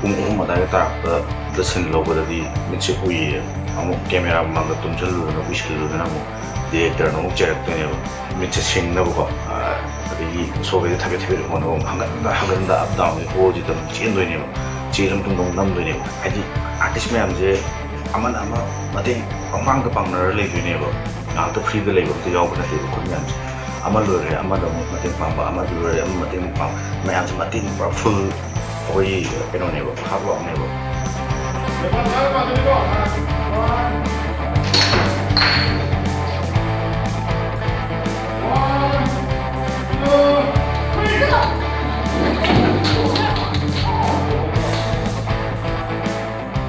ꯄꯨꯡ ꯑꯍꯨꯝ ꯑꯗꯨꯋꯥꯏꯒ ꯇꯥꯔꯛꯄꯗ ꯁꯤꯟ ꯂꯧꯕꯗꯗꯤ ꯃꯤꯠꯁꯦ ꯎꯏꯌꯦ꯫ ꯑꯃꯨꯛ ꯀꯦꯃꯦꯔꯥ ꯃꯃꯥꯡꯗ ꯇꯨꯝꯁꯤꯜꯂꯨꯗꯅ, ꯎꯏꯁꯤꯜꯂꯨꯗꯅ ꯑꯃꯨꯛ ꯗꯤꯔꯦꯛꯇꯔꯅ ꯑꯃꯨꯛ ꯆꯩꯔꯛꯇꯣꯏꯅꯦꯕ, ꯃꯤꯠꯁꯦ ꯁꯤꯡꯅꯕꯀꯣ꯫ ꯑꯗꯒꯤ ꯁꯣꯔꯒꯁꯦ ꯊꯕꯦꯠ ꯊꯕꯦꯠ ꯍꯣꯟꯅꯕ ꯑꯃꯨꯛ ꯍꯪꯒꯠ ꯍꯟꯗ, ꯍꯪꯒꯠ ꯍꯟꯗ, ꯑꯞ ꯗꯥꯎꯟꯒꯤ ꯍꯣꯜꯁꯤꯗ ꯑꯃꯨꯛ ꯆꯦꯟꯗꯣꯏꯅꯦꯕ, ꯆꯦꯟ ꯑꯃ ꯇꯨꯡꯗ ꯑꯃꯨꯛ ꯅꯝꯗꯣꯏꯅꯦꯕ꯫ ꯍꯥꯏꯗꯤ ꯑꯥꯔꯇꯤꯁ ꯃꯌꯥꯝꯁꯦ ꯑꯃꯅ ꯑꯃ ꯃꯇꯦꯡ ꯄꯪꯄꯥꯡꯗ ꯄꯥꯡꯅꯔ ꯂꯩꯗꯣꯏꯅꯦꯕ꯫ ꯉꯥꯏꯍꯥꯛꯇ ꯐ꯭ꯔꯤꯗ ꯂꯩꯕ ꯑꯝꯇ ꯌꯥꯎꯕ ꯅꯠꯇꯦꯕ꯫ ꯈꯨꯠ ꯃꯌꯥꯝꯁꯦ ꯑꯃ ꯂꯣꯏꯔꯦ ꯑꯃꯗ ꯑꯃꯨꯛ ꯃꯇꯦꯡ ꯄꯥꯡꯕ, ꯑꯃ ꯂꯣꯏꯔꯦ ꯑꯃ ꯃꯇꯦꯡ ꯄꯥꯡꯕ, ꯃꯌꯥꯝꯁꯦ ꯃꯇꯦꯡ ꯄꯨꯔꯥ ꯐꯨꯜ ꯑꯩꯈꯣꯏꯒꯤ ꯀꯩꯅꯣꯅꯦꯕ, ꯍꯥꯔꯠ ꯋꯥꯔꯛꯅꯦꯕ꯫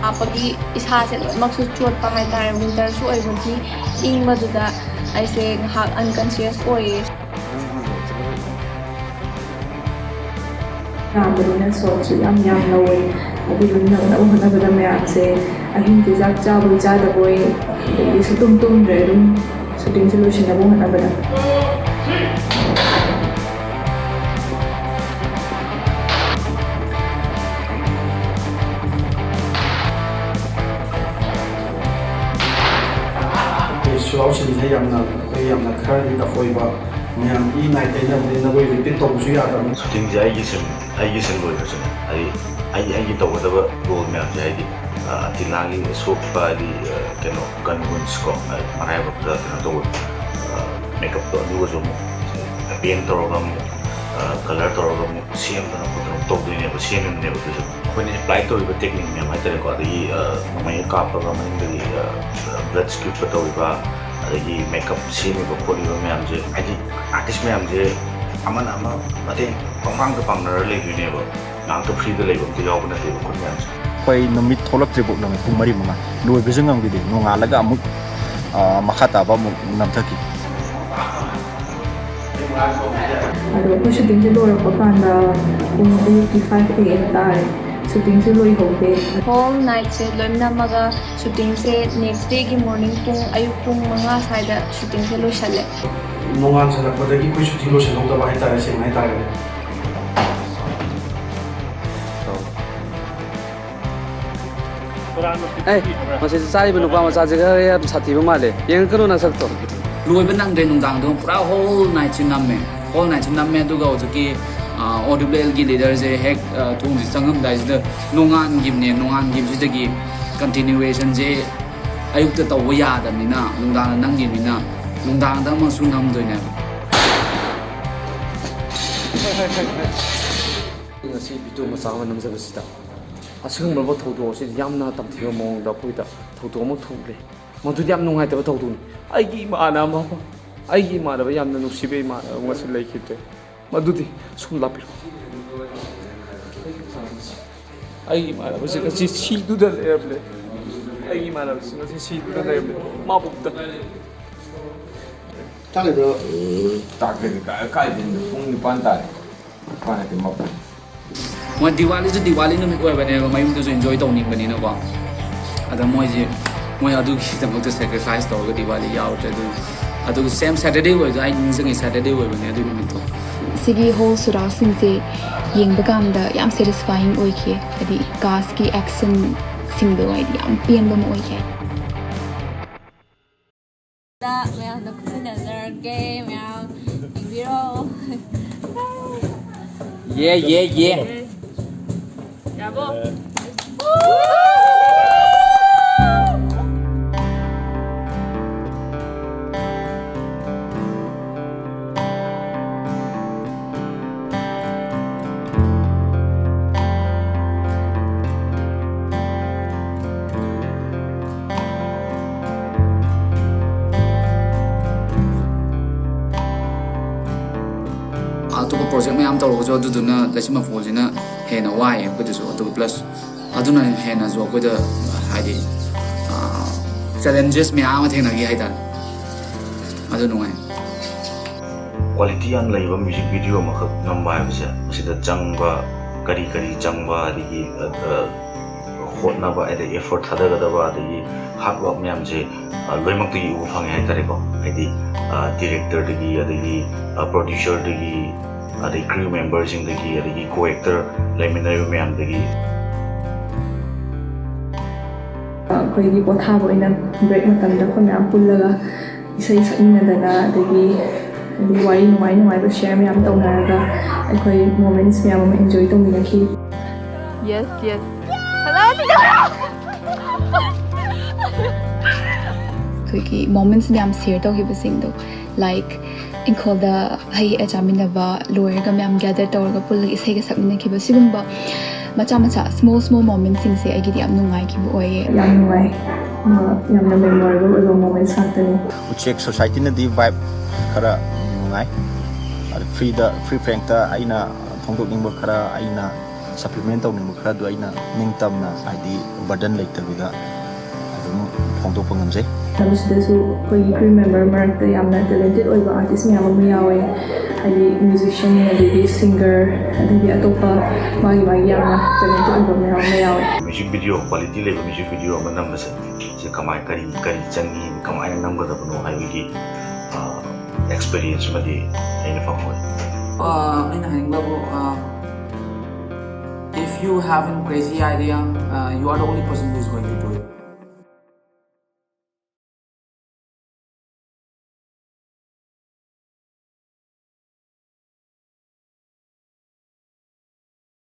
ꯍꯥꯞꯄꯒꯤ ꯏꯁꯥꯁꯦ ꯂꯣꯏꯅꯃꯛꯁꯨ ꯆꯣꯠꯄ ꯍꯥꯏꯇꯥꯔꯦ, ꯋꯤꯟꯇꯔꯁꯨ ꯑꯣꯏꯕꯒꯤ ꯏꯪꯕꯗꯨꯗ ꯑꯩꯁꯦ ꯉꯥꯏꯍꯥꯛ ꯑꯟꯀꯟꯁꯤꯌꯁ ꯑꯣꯏꯌꯦ꯫ ꯌꯥꯝꯕꯅꯤꯅ ꯁꯣꯠꯁꯨ ꯌꯥꯝ ꯌꯥꯝ ꯂꯧꯋꯦ꯫ ꯑꯗꯨꯗꯨꯅ ꯉꯝꯅꯕ ꯍꯣꯠꯅꯕꯗ ꯃꯌꯥꯝꯁꯦ ꯑꯍꯤꯡꯁꯦ ꯆꯥꯛ ꯆꯥꯕꯣꯏ ꯆꯥꯗꯕꯣꯏ, ꯑꯗꯒꯤ ꯁꯨꯛꯇꯨꯝ ꯇꯨꯝꯗ꯭ꯔꯦ꯫ ꯑꯗꯨꯝ ꯁꯨꯇꯤꯡꯁꯦ ꯂꯣꯏꯁꯤꯟꯅꯕ ꯍꯣꯠꯅꯕꯗ꯫ ꯁꯤꯟꯁꯦ ꯌꯥꯝꯅ, ꯑꯩꯈꯣꯏ ꯌꯥꯝꯅ ꯈꯔꯗꯤ ꯇꯐ ꯑꯣꯏꯕ, ꯃꯌꯥꯝ ꯏ ꯅꯥꯏ ꯇꯩꯅꯕꯅꯤꯅ ꯑꯩꯈꯣꯏ ꯔꯤꯄꯤꯠ ꯇꯧꯕꯁꯨ ꯌꯥꯗꯕꯅꯤ꯫ ꯁꯨꯇꯤꯡꯁꯦ ꯑꯩꯒꯤ ꯁꯤꯟ ꯑꯩꯒꯤ ꯁꯤꯟ ꯂꯣꯏꯈ꯭ꯔꯁꯨꯅꯦ, ꯍꯥꯏꯗꯤ ꯑꯩ ꯑꯩꯒꯤ ꯇꯧꯒꯗꯕ ꯔꯣꯜ ꯃꯌꯥꯝꯁꯦ, ꯍꯥꯏꯗꯤ ꯑꯇꯤꯂꯥꯒꯤ ꯁꯣꯛꯄ, ꯍꯥꯏꯗꯤ ꯀꯩꯅꯣ ꯒꯟ ꯋꯨꯟꯁ ꯀꯣ, ꯃꯔꯥꯏꯕꯛꯇ ꯀꯩꯅꯣ ꯇꯧꯕ, ꯃꯦꯀꯞꯇꯣ ꯑꯗꯨꯒꯁꯨ ꯑꯃꯨꯛ ꯄꯦꯟ ꯇꯧꯔꯒ ꯑꯃꯨꯛ, ꯀꯂꯔ ꯇꯧꯔꯒ ꯑꯃꯨꯛ ꯁꯦꯝꯗꯅ ꯈꯣꯠꯇꯅ ꯇꯧꯗꯣꯏꯅꯦꯕ, ꯁꯦꯝꯃꯤꯕꯅꯦꯕ ꯑꯗꯨꯁꯨ꯫ ꯑꯩꯈꯣꯏꯅ ꯑꯦꯄ꯭ꯂꯥꯏ ꯇꯧꯔꯤꯕ ꯇꯦꯛꯅꯤꯛ ꯃꯌꯥꯝ ꯍꯥꯏꯇꯥꯔꯦꯀꯣ, ꯑꯗꯒꯤ ꯅꯣꯡꯃꯩꯅ ꯀꯥꯞꯄꯒ ꯃꯅꯤꯡꯗꯒꯤ ꯕ꯭ꯂꯠ ꯁ꯭ꯀ꯭ꯌꯨꯠꯀ ꯇꯧꯔꯤꯕ, ꯑꯗꯒꯤ ꯃꯦꯀꯞ ꯁꯦꯝꯃꯤꯕ ꯈꯣꯠꯂꯤꯕ ꯃꯌꯥꯝꯁꯦ, ꯍꯥꯏꯗꯤ ꯑꯥꯔꯇꯤꯁ ꯃꯌꯥꯝꯁꯦ ꯑꯃꯅ ꯑꯃ ꯃꯇꯦꯡ ꯄꯪꯄꯥꯡꯗ ꯄꯥꯡꯅꯔ ꯂꯩꯗꯣꯏꯅꯦꯕ꯫ ꯉꯥꯏꯍꯥꯛꯇ ꯐ꯭ꯔꯤꯗ ꯂꯩꯕ ꯑꯝꯇ ꯌꯥꯎꯕ ꯅꯠꯇꯦꯕ ꯑꯩꯈꯣꯏ ꯃꯌꯥꯝꯁꯦ꯫ ꯑꯩꯈꯣꯏ ꯅꯨꯃꯤꯠ ꯊꯣꯛꯂꯛꯇ꯭ꯔꯤꯐꯥꯎ ꯅꯨꯃꯤꯠ ꯄꯨꯡ ꯃꯔꯤ ꯃꯉꯥ ꯂꯣꯏꯕꯁꯨ ꯉꯝꯈꯤꯗꯦ꯫ ꯅꯣꯡꯉꯥꯜꯂꯒ ꯑꯃꯨꯛ, ꯑ, ꯃꯈꯥ ꯇꯥꯕ ꯑꯃꯨꯛ ꯅꯝꯊꯈꯤ꯫ ꯑꯗꯣ ꯑꯩꯈꯣꯏ ꯁꯨꯇꯤꯡꯁꯦ ꯂꯣꯏꯔꯛꯄ ꯀꯥꯟꯗ ꯄꯨꯡ ꯑꯌꯨꯛꯀꯤ five A M ꯇꯥꯔꯦ꯫ ꯁꯨꯇꯤꯡꯁꯦ ꯂꯣꯏꯍꯧꯗꯦ꯫ ꯍꯣꯜ ꯅꯥꯏꯠꯁꯦ ꯂꯣꯏ ꯅꯝꯃꯒ ꯁꯨꯇꯤꯡꯁꯦ ꯅꯦꯛꯁ ꯗꯦꯒꯤ ꯃꯣꯔꯅꯤꯡ ꯄꯨꯡ, ꯑꯌꯨꯛ ꯄꯨꯡ ꯃꯉꯥ ꯁ꯭ꯋꯥꯏꯗ ꯁꯨꯇꯤꯡꯁꯦ ꯂꯣꯏꯁꯜꯂꯦ꯫ ꯅꯣꯡꯉꯥꯟꯁꯜꯂꯛꯄꯗꯒꯤ ꯑꯩꯈꯣꯏ ꯁꯨꯇꯤ ꯂꯣꯏꯁꯤꯜꯍꯧꯗꯕ ꯍꯥꯏꯇꯥꯔꯦ, ꯁꯦꯡꯅ ꯍꯥꯏꯇꯥꯔꯒꯗꯤ꯫ ꯑꯦ, ꯃꯁꯤꯗ ꯆꯥꯔꯤꯕ ꯅꯨꯄꯥ ꯃꯆꯥꯁꯦ ꯈꯔ ꯌꯥꯝ ꯁꯥꯊꯤꯕ ꯃꯥꯜꯂꯦ꯫ ꯌꯦꯡꯉꯛꯀꯅꯨ ꯅꯁꯛꯇꯣ꯫ ꯂꯣꯏꯕ ꯅꯪꯗ꯭ꯔꯦ ꯅꯨꯡꯗꯥꯡꯗꯣ, ꯄꯨꯔꯥ ꯍꯣꯜ ꯅꯥꯏꯠꯁꯦ ꯅꯝꯃꯦ꯫ ꯍꯣꯜ ꯅꯥꯏꯠꯁꯦ ꯅꯝꯃꯦ, ꯑꯗꯨꯒ ꯍꯧꯖꯤꯛꯀꯤ, ꯑ, ꯑꯣ ꯗꯕ꯭ꯂꯤꯎ ꯑꯦꯜꯒꯤ ꯂꯤꯗꯔꯁꯦ ꯍꯦꯛ, ꯑ, ꯊꯣꯡꯁꯦ ꯆꯪꯉꯝꯗꯥꯏꯁꯤꯗ ꯅꯣꯡꯉꯥꯟꯈꯤꯕꯅꯦ꯫ ꯅꯣꯡꯉꯥꯟꯈꯤꯕꯁꯤꯗꯒꯤ ꯀꯟꯇꯤꯅ꯭ꯌꯨꯋꯦꯁꯟꯁꯦ ꯑꯌꯨꯛꯇ ꯇꯧꯕ ꯌꯥꯗꯕꯅꯤꯅ ꯅꯨꯡꯗꯥꯡꯗ ꯅꯝꯈꯤꯕꯅꯤꯅ ꯅꯨꯡꯗꯥꯡꯗ ꯑꯃꯁꯨ ꯅꯝꯗꯣꯏꯅꯦꯕ꯫ ꯉꯁꯤ ꯚꯤꯗꯤꯑꯣ ꯃꯆꯥ ꯑꯃ ꯅꯝꯖꯕꯁꯤꯗ ꯑꯁꯤꯒꯨꯝꯂꯕ ꯊꯧꯗꯣꯛ ꯑꯁꯤꯗ ꯌꯥꯝꯅ ꯇꯝꯊꯤꯕ ꯃꯑꯣꯡꯗ ꯑꯩꯈꯣꯏꯗ ꯊꯧꯗꯣꯛ ꯑꯃ ꯊꯣꯛꯂꯦ꯫ ꯃꯗꯨꯗꯤ ꯌꯥꯝ ꯅꯨꯡꯉꯥꯏꯇꯕ ꯊꯧꯗꯣꯛꯅꯤ꯫ ꯑꯩꯒꯤ ꯏꯃꯥꯟꯅꯕ ꯑꯃ, ꯑꯩꯒꯤ ꯏꯃꯥꯟꯅꯕ, ꯌꯥꯝꯅ ꯅꯨꯡꯁꯤꯕ ꯏꯃꯥꯟꯅꯕ ꯑꯃꯁꯨ ꯂꯩꯈꯤꯗ꯭ꯔꯦ꯫ ꯃꯗꯨꯗꯤ ꯁꯨꯝ ꯂꯥꯛꯄꯤꯔꯣ꯫ ꯑꯩꯒꯤ ꯏꯃꯥꯟꯅꯕꯁꯤ ꯉꯁꯤ ꯁꯤꯗꯨꯗ ꯂꯩꯔꯝꯂꯦ꯫ ꯑꯩꯒꯤ ꯏꯃꯥꯟꯅꯕꯁꯤ ꯉꯁꯤ ꯁꯤꯗꯨꯗ ꯂꯩꯔꯝꯂꯦ꯫ ꯃꯥꯕꯨꯛꯇ꯫ ꯆꯥꯛ ꯂꯩꯕ꯭ꯔꯣ? ꯆꯥꯛ ꯂꯩꯕ ꯀꯥꯏ-, ꯀꯥꯏꯗꯩꯅꯣ? ꯄꯨꯡ ꯅꯤꯄꯥꯟ ꯇꯥꯔꯦ꯫ ꯅꯤꯄꯥꯟ ꯅꯠꯇꯦ, ꯃꯥꯄꯟ꯫ ꯃꯣꯏ ꯗꯤꯋꯥꯂꯤꯁꯨ ꯗꯤꯋꯥꯂꯤ ꯅꯨꯃꯤꯠ ꯑꯣꯏꯕꯅꯦꯕ, ꯃꯌꯨꯝꯗꯁꯨ ꯏꯟꯖꯣꯏ ꯇꯧꯅꯤꯡꯕꯅꯤꯅꯀꯣ꯫ ꯑꯗ ꯃꯣꯏꯁꯦ, ꯃꯣꯏ ꯑꯗꯨꯒꯤꯗꯃꯛꯇ ꯁꯦꯀ꯭ꯔꯤꯐꯥꯏꯁ ꯇꯧꯔꯒ ꯗꯤꯋꯥꯂꯤ ꯌꯥꯎꯔꯗ꯭ꯔꯦ꯫ ꯑꯗꯨ, ꯑꯗꯨꯒ ꯁꯦꯝ ꯁꯦꯇꯔꯗꯦ ꯑꯣꯏꯕꯗꯣ ꯑꯩ ꯅꯤꯡꯁꯤꯡꯉꯤ, ꯁꯦꯇꯔꯗꯦ ꯑꯣꯏꯕꯅꯦ ꯑꯗꯨ ꯅꯨꯃꯤꯠꯇꯣ꯫ ꯁꯤꯒꯤ ꯍꯣꯜ ꯁꯨꯔꯥꯁꯤꯡꯁꯦ ꯌꯦꯡꯕ ꯀꯥꯟꯗ ꯌꯥꯝ ꯁꯦꯇꯤꯁꯐꯥꯏꯌꯤꯡ ꯑꯣꯏꯈꯤ꯫ ꯍꯥꯏꯗꯤ ꯀꯥꯁꯀꯤ ꯑꯦꯛꯁꯟꯁꯤꯡꯗꯣ ꯍꯥꯏꯗꯤ ꯌꯥꯝ ꯄꯦꯟꯕ ꯑꯃ ꯑꯣꯏꯈꯤ꯫ ꯈꯨꯠꯁꯤꯟꯅꯖꯔꯒꯦ, ꯃꯌꯥꯝ ꯌꯦꯡꯕꯤꯔꯣ꯫ ꯌꯦ, ꯌꯦ, ꯌꯦ꯫ ꯌꯥꯕꯣ? ꯑꯇꯣꯞꯄ ꯄ꯭ꯔꯣꯖꯦꯛ ꯃꯌꯥꯝ ꯇꯧꯔꯒꯁꯨ ꯑꯗꯨꯗꯨꯅ ꯂꯩꯆꯤꯟ ꯃꯐꯣꯜꯁꯤꯅ ꯍꯦꯟꯅ ꯋꯥꯏ ꯑꯩꯈꯣꯏꯗꯁꯨ꯫ ꯑꯗꯨꯒ ꯄ꯭ꯂꯁ ꯑꯗꯨꯅ ꯍꯦꯟꯅꯁꯨ ꯑꯩꯈꯣꯏꯗ ꯍꯥꯏꯗꯤ ꯆꯦꯂꯦꯟꯖꯦꯁ ꯃꯌꯥꯝ ꯑꯃ ꯊꯦꯡꯅꯈꯤ ꯍꯥꯏꯇꯥꯔꯦ꯫ ꯑꯗꯨ ꯅꯨꯡꯉꯥꯏ꯫ ꯀ꯭ꯋꯥꯂꯤꯇꯤ ꯌꯥꯝ ꯂꯩꯕ ꯃ꯭ꯌꯨꯖꯤꯛ ꯚꯤꯗꯤꯑꯣ ꯑꯃꯈꯛ ꯅꯝꯕ ꯍꯥꯏꯕꯁꯦ, ꯃꯁꯤꯗ ꯆꯪꯕ, ꯀꯔꯤ ꯀꯔꯤ ꯆꯪꯕ, ꯑꯗꯒꯤ, ꯑ, ꯑ, ꯍꯣꯠꯅꯕ, ꯑꯗꯩ ꯑꯦꯐꯣꯔꯠ ꯊꯥꯗꯒꯗꯕ, ꯑꯗꯒꯤ ꯍꯥꯔꯗ ꯋꯥꯔꯛ ꯃꯌꯥꯝꯁꯦ, ꯑ, ꯂꯣꯏꯅꯃꯛꯇꯒꯤ ꯎꯕ ꯐꯪꯉꯦ ꯍꯥꯏꯇꯥꯔꯦꯀꯣ꯫ ꯍꯥꯏꯗꯤ, ꯑ, ꯗꯤꯔꯦꯛꯇꯔꯗꯒꯤ, ꯑꯗꯒꯤ, ꯑ, ꯄ꯭ꯔꯣꯗ꯭ꯌꯨꯁꯔꯗꯒꯤ, ꯑꯗꯩ ꯀ꯭ꯔꯤꯎ ꯃꯦꯝꯕꯔꯁꯤꯡꯗꯒꯤ, ꯑꯗꯒꯤ ꯀꯣ ꯑꯦꯛꯇꯔ ꯂꯩꯃꯤꯟꯅꯔꯤꯕ ꯃꯌꯥꯝꯗꯒꯤ꯫ ꯑꯩꯈꯣꯏꯒꯤ ꯄꯣꯊꯥꯕ ꯑꯣꯏꯅ ꯕ꯭ꯔꯦꯛ ꯃꯇꯝꯗ ꯑꯩꯈꯣꯏ ꯃꯌꯥꯝ ꯄꯨꯜꯂꯒ ꯏꯁꯩ ꯁꯛꯃꯤꯟꯅꯗꯅ, ꯑꯗꯒꯤ, ꯑꯗꯒꯤ ꯋꯥꯔꯤ ꯅꯨꯡꯉꯥꯏ ꯅꯨꯡꯉꯥꯏꯕ ꯁꯤꯌꯔ ꯃꯌꯥꯝ ꯇꯧꯅꯔꯒ ꯑꯩꯈꯣꯏ ꯃꯣꯃꯦꯟꯠꯁ ꯃꯌꯥꯝ ꯑꯃ ꯑꯦꯟꯖꯣꯏ ꯇꯧꯃꯤꯟꯅꯈꯤ꯫ Yes, yes. ꯑꯩꯈꯣꯏꯒꯤ ꯃꯣꯃꯦꯟꯠꯁ ꯃꯌꯥꯝ ꯁꯤꯌꯔ ꯇꯧꯈꯤꯕꯁꯤꯡꯗꯣ, ꯂꯥꯏꯛ, ꯏꯪꯈꯣꯜꯗ ꯍꯩ ꯍꯦꯛꯑ ꯆꯥꯃꯤꯟꯅꯕ, ꯂꯣꯏꯔꯒ ꯃꯌꯥꯝ ꯒꯦꯗꯔ ꯇꯧꯔꯒ ꯄꯨꯜꯂꯒ ꯏꯁꯩꯒ ꯁꯛꯃꯤꯟꯅꯈꯤꯕ, ꯁꯤꯒꯨꯝꯕ ꯃꯆꯥ ꯃꯆꯥ, ꯁ꯭ꯃꯣꯜ ꯁ꯭ꯃꯣꯜ ꯃꯣꯃꯦꯟꯠꯁꯤꯡꯁꯦ ꯑꯩꯒꯤꯗꯤ ꯌꯥꯝ ꯅꯨꯡꯉꯥꯏꯈꯤꯕ ꯑꯣꯏꯌꯦ꯫ ꯌꯥꯝ ꯅꯨꯡꯉꯥꯏ꯫ ꯑ, ꯌꯥꯝꯅ ꯃꯦꯃꯣꯔꯦꯕꯜ ꯑꯣꯏꯕ ꯃꯣꯃꯦꯟꯠꯁ ꯉꯥꯛꯇꯅꯤ꯫ ꯎꯆꯦꯛ ꯁꯣꯁꯥꯏꯇꯤꯅꯗꯤ ꯚꯥꯏꯕ ꯈꯔ ꯅꯨꯡꯉꯥꯏ꯫ ꯑꯗ ꯐ꯭ꯔꯤꯗ, ꯐ꯭ꯔꯤ ꯐ꯭ꯔꯦꯡꯛꯇ ꯑꯩꯅ ꯐꯣꯡꯗꯣꯛꯅꯤꯡꯕ ꯈꯔ, ꯑꯩꯅ ꯁꯄ꯭ꯂꯤꯃꯦꯟ ꯇꯧꯅꯤꯡꯕ ꯈꯔꯗꯨ ꯑꯩꯅ ꯅꯤꯡꯇꯝꯅ, ꯍꯥꯏꯗꯤ ꯕꯔꯗꯟ ꯂꯩꯇꯕꯤꯗ ꯑꯗꯨꯝ ꯐꯣꯡꯗꯣꯛꯄ ꯉꯝꯖꯩ꯫ ꯃꯁꯤꯗꯁꯨ ꯑꯩꯈꯣꯏꯒꯤ ꯀ꯭ꯔꯤꯎ ꯃꯦꯝꯕꯔ ꯃꯔꯛꯇ ꯌꯥꯝꯅ ꯇꯦꯂꯦꯟꯇꯦꯠ ꯑꯣꯏꯕ ꯑꯥꯔꯇꯤꯁ ꯃꯌꯥꯝ ꯑꯃ ꯌꯥꯎꯋꯦ, ꯍꯥꯏꯗꯤ ꯃ꯭ꯌꯨꯖꯤꯁꯤꯌꯟ, ꯑꯗꯒꯤ ꯁꯤꯡꯒꯔ, ꯑꯗꯒꯤ ꯑꯇꯣꯞꯄ ꯃꯥꯒꯤ ꯃꯥꯒꯤ ꯌꯥꯝꯅ ꯇꯦꯂꯦꯟꯇꯦꯠ ꯑꯣꯏꯕ ꯃꯌꯥꯝ ꯑꯃ ꯌꯥꯎꯋꯦ꯫ ꯃ꯭ꯌꯨꯖꯤꯛ ꯚꯤꯗꯤꯑꯣ, ꯀ꯭ꯋꯥꯂꯤꯇꯤ ꯂꯩꯕ ꯃ꯭ꯌꯨꯖꯤꯛ ꯚꯤꯗꯤꯑꯣ ꯑꯃ ꯅꯝꯕꯁꯦ, ꯁꯤ ꯀꯃꯥꯏ, ꯀꯔꯤ, ꯀꯔꯤ ꯆꯪꯉꯤ, ꯀꯃꯥꯏꯅ ꯅꯝꯒꯗꯕꯅꯣ ꯍꯥꯏꯕꯒꯤ, ꯑ, ꯑꯦꯛꯁꯄꯤꯔꯤꯌꯦꯟꯁ ꯑꯃꯗꯤ ꯑꯩꯅ ꯐꯪꯍꯧꯋꯦ꯫ ꯑ, ꯑꯩꯅ ꯍꯥꯏꯅꯤꯡꯕꯕꯨ, ꯑ, if you having crazy idea, uh, you are the only person who is going to do it.